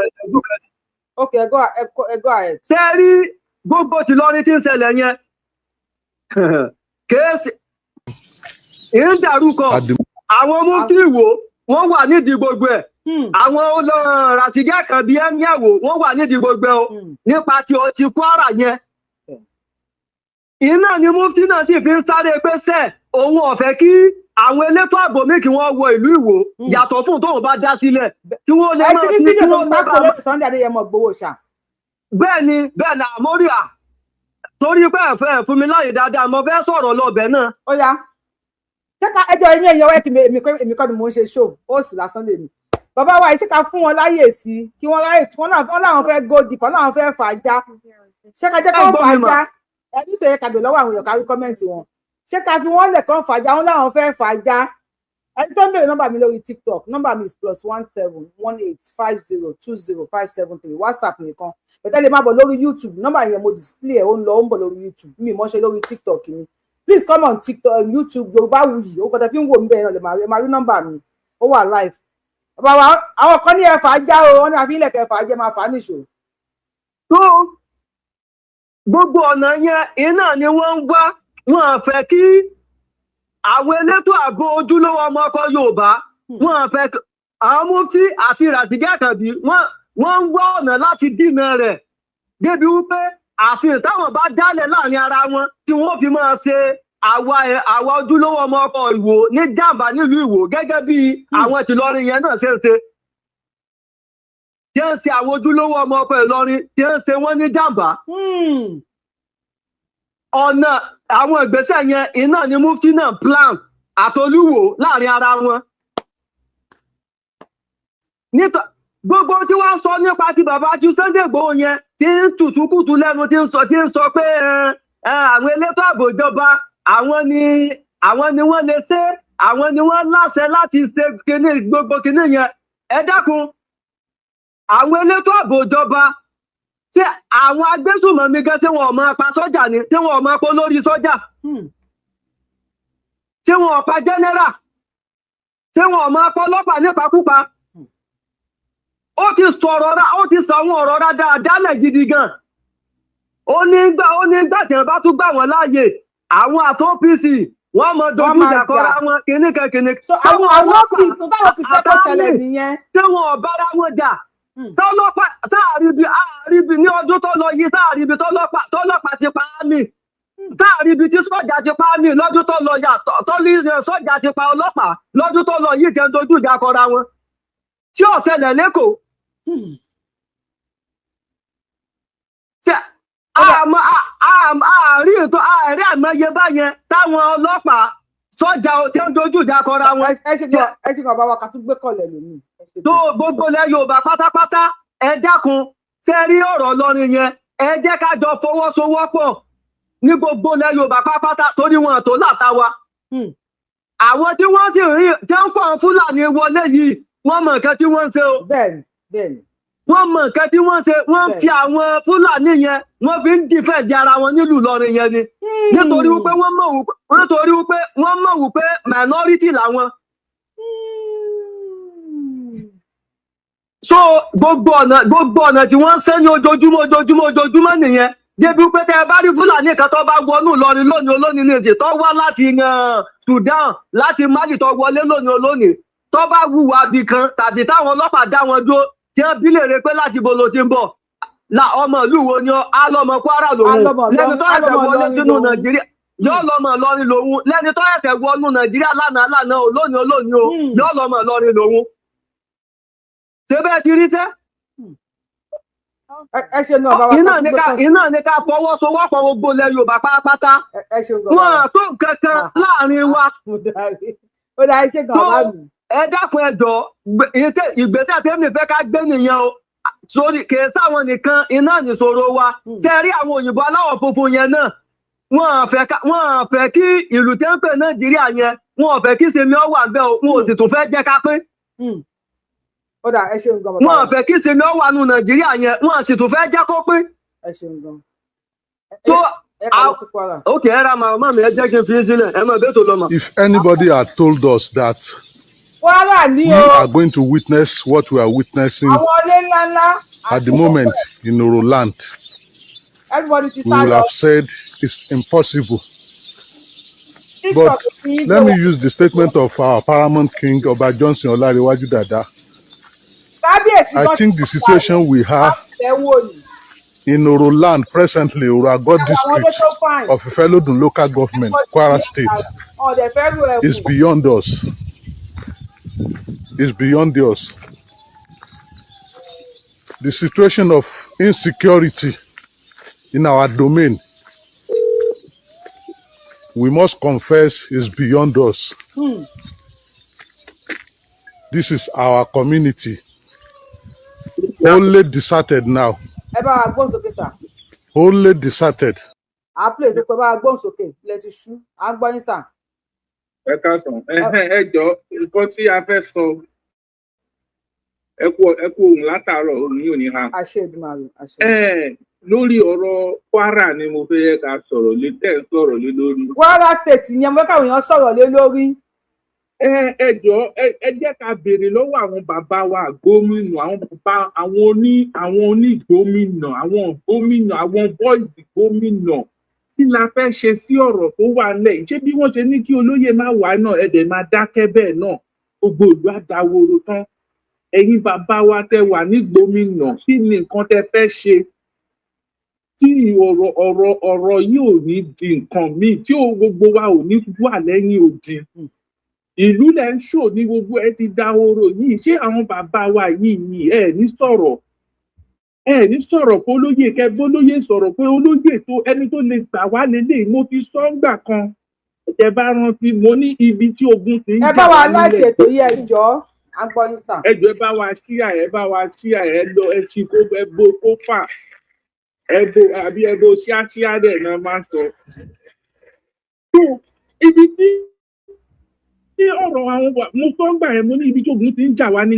Speaker 14: Ìṣẹ́jú kan sí.
Speaker 2: Ok, ẹ go ahead.
Speaker 14: Ṣé ẹ rí gbogbo tí lọrin tí ń ṣẹlẹ̀ yẹn, kéèsì ń dàrúkọ àwọn mufti Ìwò, wọ́n wà nídìí gbogbo ẹ̀. Àwọn olùràtìgẹ́ kan bíi emir wò, wọ́n wà nídìí gbogbo ẹ̀ o. Nípa ti ọtí Kwara yẹn, iná ni mufti náà sì fi ń sáré pé sẹ́ òun ọ̀fẹ́ kí àwọn elétò ààbò míì kí wọ́n wọ ìlú Ìwò yàtọ̀ fún tóun bá dá sílẹ̀ kí wọ́n lè
Speaker 2: Ẹ
Speaker 14: máa
Speaker 2: ti rí
Speaker 14: fi
Speaker 2: fídíò
Speaker 14: kí
Speaker 2: tó
Speaker 14: wọ́n
Speaker 2: ń
Speaker 14: lè
Speaker 2: bá
Speaker 14: bá
Speaker 2: lórí Sunday Adéyẹmọ Ìgbòho ṣá.
Speaker 14: Bẹ́ẹ̀ ni, àmóríà, torí pé ẹ̀fẹ́ ẹ̀ fún mi láàyè dáadáa, mo fẹ́ sọ̀rọ̀ lọ́bẹ̀ náà.
Speaker 2: Ó yá, ṣé ká ẹjọ́ ẹ̀yin èèyàn ẹ kì í èmi kọ́ ni mò ń ṣe show, ó sì lásán lèmi. Bàbá wa yìí, ṣé ká fún wọn láyè sí kí wọ́n ráyè tí wọ́n láwọn fẹ́ go deep, wọ́n láwọn fẹ́ fà á já? Ṣé ká jẹ́ kó fà á já? Ẹni tó yẹ ká bè lọ́wọ́ àwọn èèyàn, ká rí comment wọn. Ṣé ká fi wọ́n lẹ̀ kán fà á já? Wọ́n láwọn fẹ́ fà á já. Ẹni tó ń bèrè nọ́mbà mi lórí TikTok, nọ́mbà mi is +17185020573, WhatsApp nìkan. Bẹ̀tẹ̀ lè máa bọ̀ lórí YouTube, nọ́mbà yẹn mo display ẹ̀, ó ń lọ, ó ń bọ̀ lórí YouTube. Mi mọ̀ ṣe lórí TikTok ni. Please come on TikTok, YouTube, Yorùbáwùyí, ó kọ́tà fi ń wò mí bẹ́ẹ̀ náà, lè máa rí nọ́mbà mi, ó wà live. Bàbá wa, àwọn kan ní ẹ fà á já o, wọn ní àfi ilẹ̀ kẹfà á jẹ́, máa fà á nìṣó.
Speaker 14: Tó gbogbo ọ̀nà yẹn, iná ni wọ́n ń wá. Wọn fẹ́ kí àwọn elétò ààbò ojúlówó ọmọ ọkọ Yorùbá, wọn fẹ́ àwọn mufti àti Ràṣídì Àkànbí, wọ́n ń wá ọ̀nà láti dínà rẹ̀ débi wípé àfihàn táwọn bá dálẹ̀ láàrin ara wọn tí wọ́n fi máa ṣe àwa ojúlówó ọmọ ọkọ Ìwò ní jàǹbá nílùú Ìwò, gẹ́gẹ́ bí àwọn tìlọrin yẹn náà ṣe ń ṣe, tí ń ṣe àwọn ojúlówó ọmọ ọkọ Ìlọrin, tí ń ṣe wọ́n ní jàǹbá. Ọ̀nà àwọn ìgbésẹ̀ yẹn, iná ni mufti náà plan àtolúwo láàrin ara wọn. Nítorí gbogbo tí wọ́n sọ nípa ti bàbá tí Sunday Igboho yẹn tí ń tùtùkùtù lẹ́nu, tí ń sọ pé àwọn elétò ààbò ìjọba, àwọn ni wọ́n lè ṣe, àwọn ni wọ́n láṣẹ láti ṣe kíní, gbogbo kíní yẹn. Ẹ dákun, àwọn elétò ààbò ìjọba, ṣé àwọn agbésùnmọ̀mí gan, tí wọn ò máa pa sọ́jà ni? Tí wọn ò máa pa olórí sọ́jà? Tí wọn ò pa general? Tí wọn ò máa pa ọlọ́pàá nípakúpa? Ó ti sọ̀rọ̀ ra, ó ti sọ àwọn ọ̀rọ̀ dáadáa lẹ̀ gidi gan. Ó ní gbà tí wọ́n bá tún gbà wọ́n láàyè, àwọn àti OPC wọ́n mọ dojú ìjà kọra wọn, kìnnìkan kìnnìkan.
Speaker 2: Àwọn OPC táwọn OPC fẹ́ kó ṣẹlẹ̀ nìyẹn.
Speaker 14: Tí wọn ò bára wọn jà sọlọ́pàá sáàríbi àríbi ní ọdún tó lọ yìí, sáàríbi tọ́lọ́pàá ti pa á mì, sáàríbi tí sọ́jà ti pa á mì lọ́dún tó lọ yà tọ́lí, sọ́jà ti pa ọlọ́pàá lọ́dún tó lọ yìí, tẹ́ ń dojú ìjà kọra wọn tí ó ṣẹlẹ̀ lẹ́kọ̀ọ́. Ṣé àmọ́ àárí ètò àárí àmọye báyẹn táwọn ọlọ́pàá, sọ́jà tí ń dojú ìjà kọra wọn.
Speaker 2: Ẹ ṣe kàn bá wa ká tún gbé kọ̀lẹ̀ lónìí.
Speaker 14: Tó gbogbo ilẹ̀ Yorùbá pátápátá, ẹ dákun, ṣe rí ọ̀rọ̀ Ìlọrin yẹn, ẹ jẹ́ ká jọ fọwọ́sowọ́pọ̀ ní gbogbo ilẹ̀ Yorùbá pátápátá, torí wọn tó láta wa. Àwọn tí wọ́n sì rí tí ń kọ́ Fúlàní wọlé yìí, wọ́n mọ nǹkan tí wọ́n ń ṣe o.
Speaker 2: Bẹ́ẹ̀ni bẹ́ẹ̀ni.
Speaker 14: Wọ́n mọ nǹkan tí wọ́n ń ṣe. Wọ́n ń fi àwọn Fúlàní yẹn, wọ́n fi ń defend ara wọn nílùú Ìlọrin yẹn ni, nítorí wípé wọ́n mọ̀ wípé minority làwọn. So gbogbo ọ̀nà tí wọ́n ń ṣe ní ojoojúmọ́, ojoojúmọ́, ojoojúmọ́ nìyẹn, débi wípé tẹ́ ẹ bá rí Fúlàní kan tó bá wọnú Ìlọrin lónìí olónìí ní èsì tó wá láti Sudan, láti Mali, tó wọlé lónìí olónìí, tó bá wùwà bì kan tàbí táwọn ọlọ́pàá dá wọn dúró, tí wọ́n bí léèrè pé láti bo lo ti ń bọ̀, la ọmọ ìlú wo ni ọ? Á lọmọ Kwara lòun, lẹ́ni tó ẹ̀fẹ̀ wọlé sínú Nàìjíríà, yóò lọmọ Ìlọrin lòun, lẹ́ni tó ẹ̀fẹ̀ wọnú Nàìjíríà lánàá lánàá o, lónìí olónìí o, yóò lọmọ Ìlọrin lòun. Ṣé bẹ́ẹ̀ ti rí sẹ́?
Speaker 2: Ẹ ṣe náà bàbá.
Speaker 14: Iná ní ká fọwọ́sowọ́pọ̀ gbogbo ilẹ̀ Yorùbá pátápátá. Wọn tó nǹkan kan láàrin wa.
Speaker 2: Ó dá, ẹ ṣe gan bàbá mi.
Speaker 14: Ẹ dákun, ẹ jọ̀ọ́, ìgbésẹ̀ tẹ́mi fẹ́ ká gbé nìyẹn o, sórí kìí sáwọn nìkan iná nìṣòro wa. Ṣe rí àwọn òyìnbó aláwọ̀ funfun yẹn náà, wọ́n fẹ́ kí ìlú tẹ́ ń pè Nàìjíríà yẹn, wọ́n fẹ́ kí sinmi ọ wà bẹ́ẹ̀ o, wọn ò sì tún fẹ́ jẹ́ ká pín.
Speaker 2: Ó dà, ẹ ṣeun gan bàbá.
Speaker 14: Wọ́n fẹ́ kí sinmi ọ wà nù Nàìjíríà yẹn, wọ́n sì tún fẹ́ jẹ́ kó pín.
Speaker 2: Ẹ ṣeun gan.
Speaker 14: Tó ok, ẹ ra màmá mi, ẹ jẹ́ kí n fi sílẹ̀, ẹ máa bẹ́ẹ̀ tó lọ mà.
Speaker 16: If anybody had told us that
Speaker 2: Kwara ní
Speaker 16: We
Speaker 2: o.
Speaker 16: are going to witness what we are witnessing
Speaker 2: Àwọn ilé ńláńlá.
Speaker 16: at the moment in Oroland.
Speaker 2: Everybody ti
Speaker 16: We
Speaker 2: sá
Speaker 16: will
Speaker 2: lọ.
Speaker 16: have said it's impossible.
Speaker 2: TikTok
Speaker 16: But
Speaker 2: ti yín
Speaker 16: let
Speaker 2: gbé
Speaker 16: me
Speaker 2: wọn.
Speaker 16: use the statement of our paramount king, Oba Johnson Olarewaju Dada.
Speaker 2: Kábíyèsí
Speaker 16: I
Speaker 2: kan
Speaker 16: think the situation we have
Speaker 2: ẹ̀ wò ní.
Speaker 16: in Oroland presently, Oroago
Speaker 2: Àwọn ilé
Speaker 16: district
Speaker 2: tó fine.
Speaker 16: of Ifelodun local government, Kwara State,
Speaker 2: Ọ̀dẹ̀ fẹ́ rú ẹ̀kú.
Speaker 16: is beyond us. Is beyond us. The situation of insecurity in our domain, we must confess, is beyond us. This is our community. Wholly deserted now.
Speaker 2: Ẹ bá wa gbóhùn sókè, sir.
Speaker 16: Wholly deserted.
Speaker 2: À ń play tó pé, bá wa gbóhùn sókè, ilẹ̀ ti ṣú, à ń gbọ́ yín, sir.
Speaker 17: Ẹ káàsán. Ẹhẹ́n, ẹ jọ, nǹkan tí a fẹ́ sọ, ẹ kú ohùn látàárọ̀, ohùn yóò ní ha.
Speaker 2: Àṣẹ Èdùmàrè, àṣẹ.
Speaker 17: Ẹ lórí ọ̀rọ̀ Kwara ni mo fẹ́ yẹ ká sọ̀rọ̀ lé, tẹ́ ń sọ̀rọ̀ lé lórí.
Speaker 2: Kwara State yẹn, mo fẹ́ káwọn èèyàn sọ̀rọ̀ lé lórí.
Speaker 17: Ẹ jọ, ẹ jẹ́ ká béèrè lọ́wọ́ àwọn bàbá wa gómìnà, àwọn bàbá, àwọn onígbómìnà, àwọn gómìnà, àwọn boys gómìnà, kí la fẹ́ ṣe sí ọ̀rọ̀ tó wà nílẹ̀ yìí? Ṣé bí wọ́n ṣe ní kí olóyè má wà náà, ẹ dẹ̀ máa dákẹ́ bẹ́ẹ̀ náà, gbogbo ìlú àdáwòrò tán? Ẹ̀yin bàbá wa tẹ wà ní gómìnà, kí ni nǹkan tẹ fẹ́ ṣe tí ọ̀rọ̀ yìí ò ní di nǹkan míì, tí gbogbo wa ò ní wà lẹ́yìn odi ìlú lẹ ń ṣò ní gbogbo ẹ ti dahoro yìí? Ṣé àwọn bàbá wa yìí, ẹ ní sọ̀rọ̀ pé olóyè, kẹ bólóyè sọ̀rọ̀ pé olóyè tó ẹni tó lè gbà wá lélẹ̀? Mo ti sọ ńgbà kan, ẹ bá rántí, mo ní ibi tí ogun ti ń
Speaker 2: Ẹ
Speaker 17: jà
Speaker 2: bá wa
Speaker 17: wá
Speaker 2: láìpẹ́
Speaker 17: nílẹ̀.
Speaker 2: Ètò yìí, ẹ jọ̀ọ́, à ń gbọ́ yín, sir.
Speaker 17: Ẹ jọ̀ọ́, ẹ bá wa ṣíà, ẹ bá wa ṣíà, ẹ lọ, ẹ ṣí kó ẹ bó kó fà, ẹ bó àbí ẹ bó ṣíáṣíá dẹ̀ náà máa sọ. Tó ibi tí ọ̀rọ̀ àwọn wà, mo sọ ń gbà yẹn, mo ní ibi tí ogun ti ń jà wá ní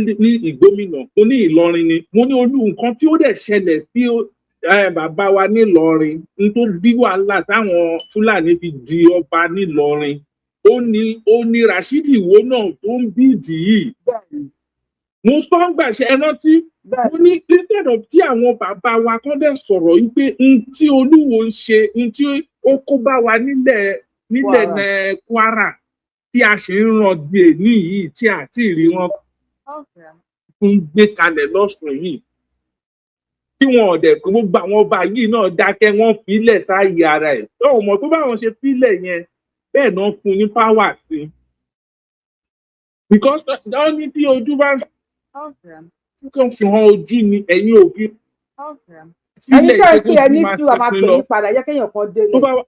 Speaker 17: ìgbómìnà, mo ní Ìlọrin ni. Mo ní olú nǹkan tí ó dẹ̀ ṣẹlẹ̀ sí bàbá wa nílọrin n tó bí wàhálà táwọn Fúlàní fi di ọba nílọrin, ó ní Rashidi Ìwó náà tó ń bíìdì yìí. Mo sọ ń gbà ṣe, ẹ rántí, mo ní instead of tí àwọn bàbá wa kán dẹ̀ sọ̀rọ̀ yìí pé n tí Olúwo ń ṣe, n tí ó kó bá wa nílẹ̀
Speaker 2: Kwara.
Speaker 17: Kwara tí a sì ń ràn di èní yìí, tí a ti rí wọn tún gbé kalẹ̀ lọ́sùn yìí, tí wọn ò dẹ̀ gbogbo àwọn ọba yìí náà dákẹ́, wọ́n filẹ̀ sáàyè ara ẹ̀ tó mọ̀ tó báwọn ṣe filẹ̀ yẹn, bẹ́ẹ̀ náà fún ní power sí, because wọ́n ní tí ojú bá ń kàn fi hàn ojú ni ẹ̀yin òbí
Speaker 2: Ẹ̀yin
Speaker 17: sílẹ̀
Speaker 2: tẹ́ ẹ
Speaker 17: pé
Speaker 2: pé ẹ ní
Speaker 17: kó
Speaker 2: sùúrù, a máa
Speaker 17: máa
Speaker 2: pè
Speaker 17: lọ
Speaker 2: yín padà, jẹ́ kéèyàn kan délé.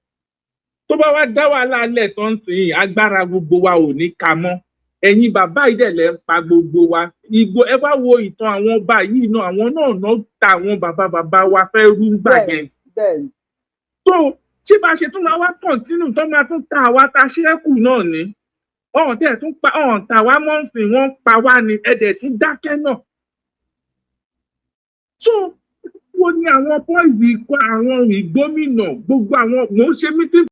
Speaker 17: Tó bá wá dá wàhálà lẹ̀ tó ń sìn yín, agbára gbogbo wa ò ní ka mọ́. Ẹ̀yin bàbá yìí dẹ̀ lẹ́ ń pa gbogbo wa ìgbò. Ẹ bá wo ìtàn àwọn ọba yìí náà, àwọn náà náà ta àwọn bàbá bàbá wa fẹ́ rú gbà yẹn. So ṣé bá ṣe tún máa wá continue tó máa tún ta àwa ta ṣẹ́kù náà ni? Ọ̀hún tẹ̀ tún pa ọ̀hún tà wá mọ́ ń sìn, wọ́n pa wá ni, ẹ̀dẹ̀ tún dákẹ́ náà. So wo ni àwọn boys ikọ̀ àwọn ìgbómìnà, gbogbo àwọn mò ń ṣe meeting.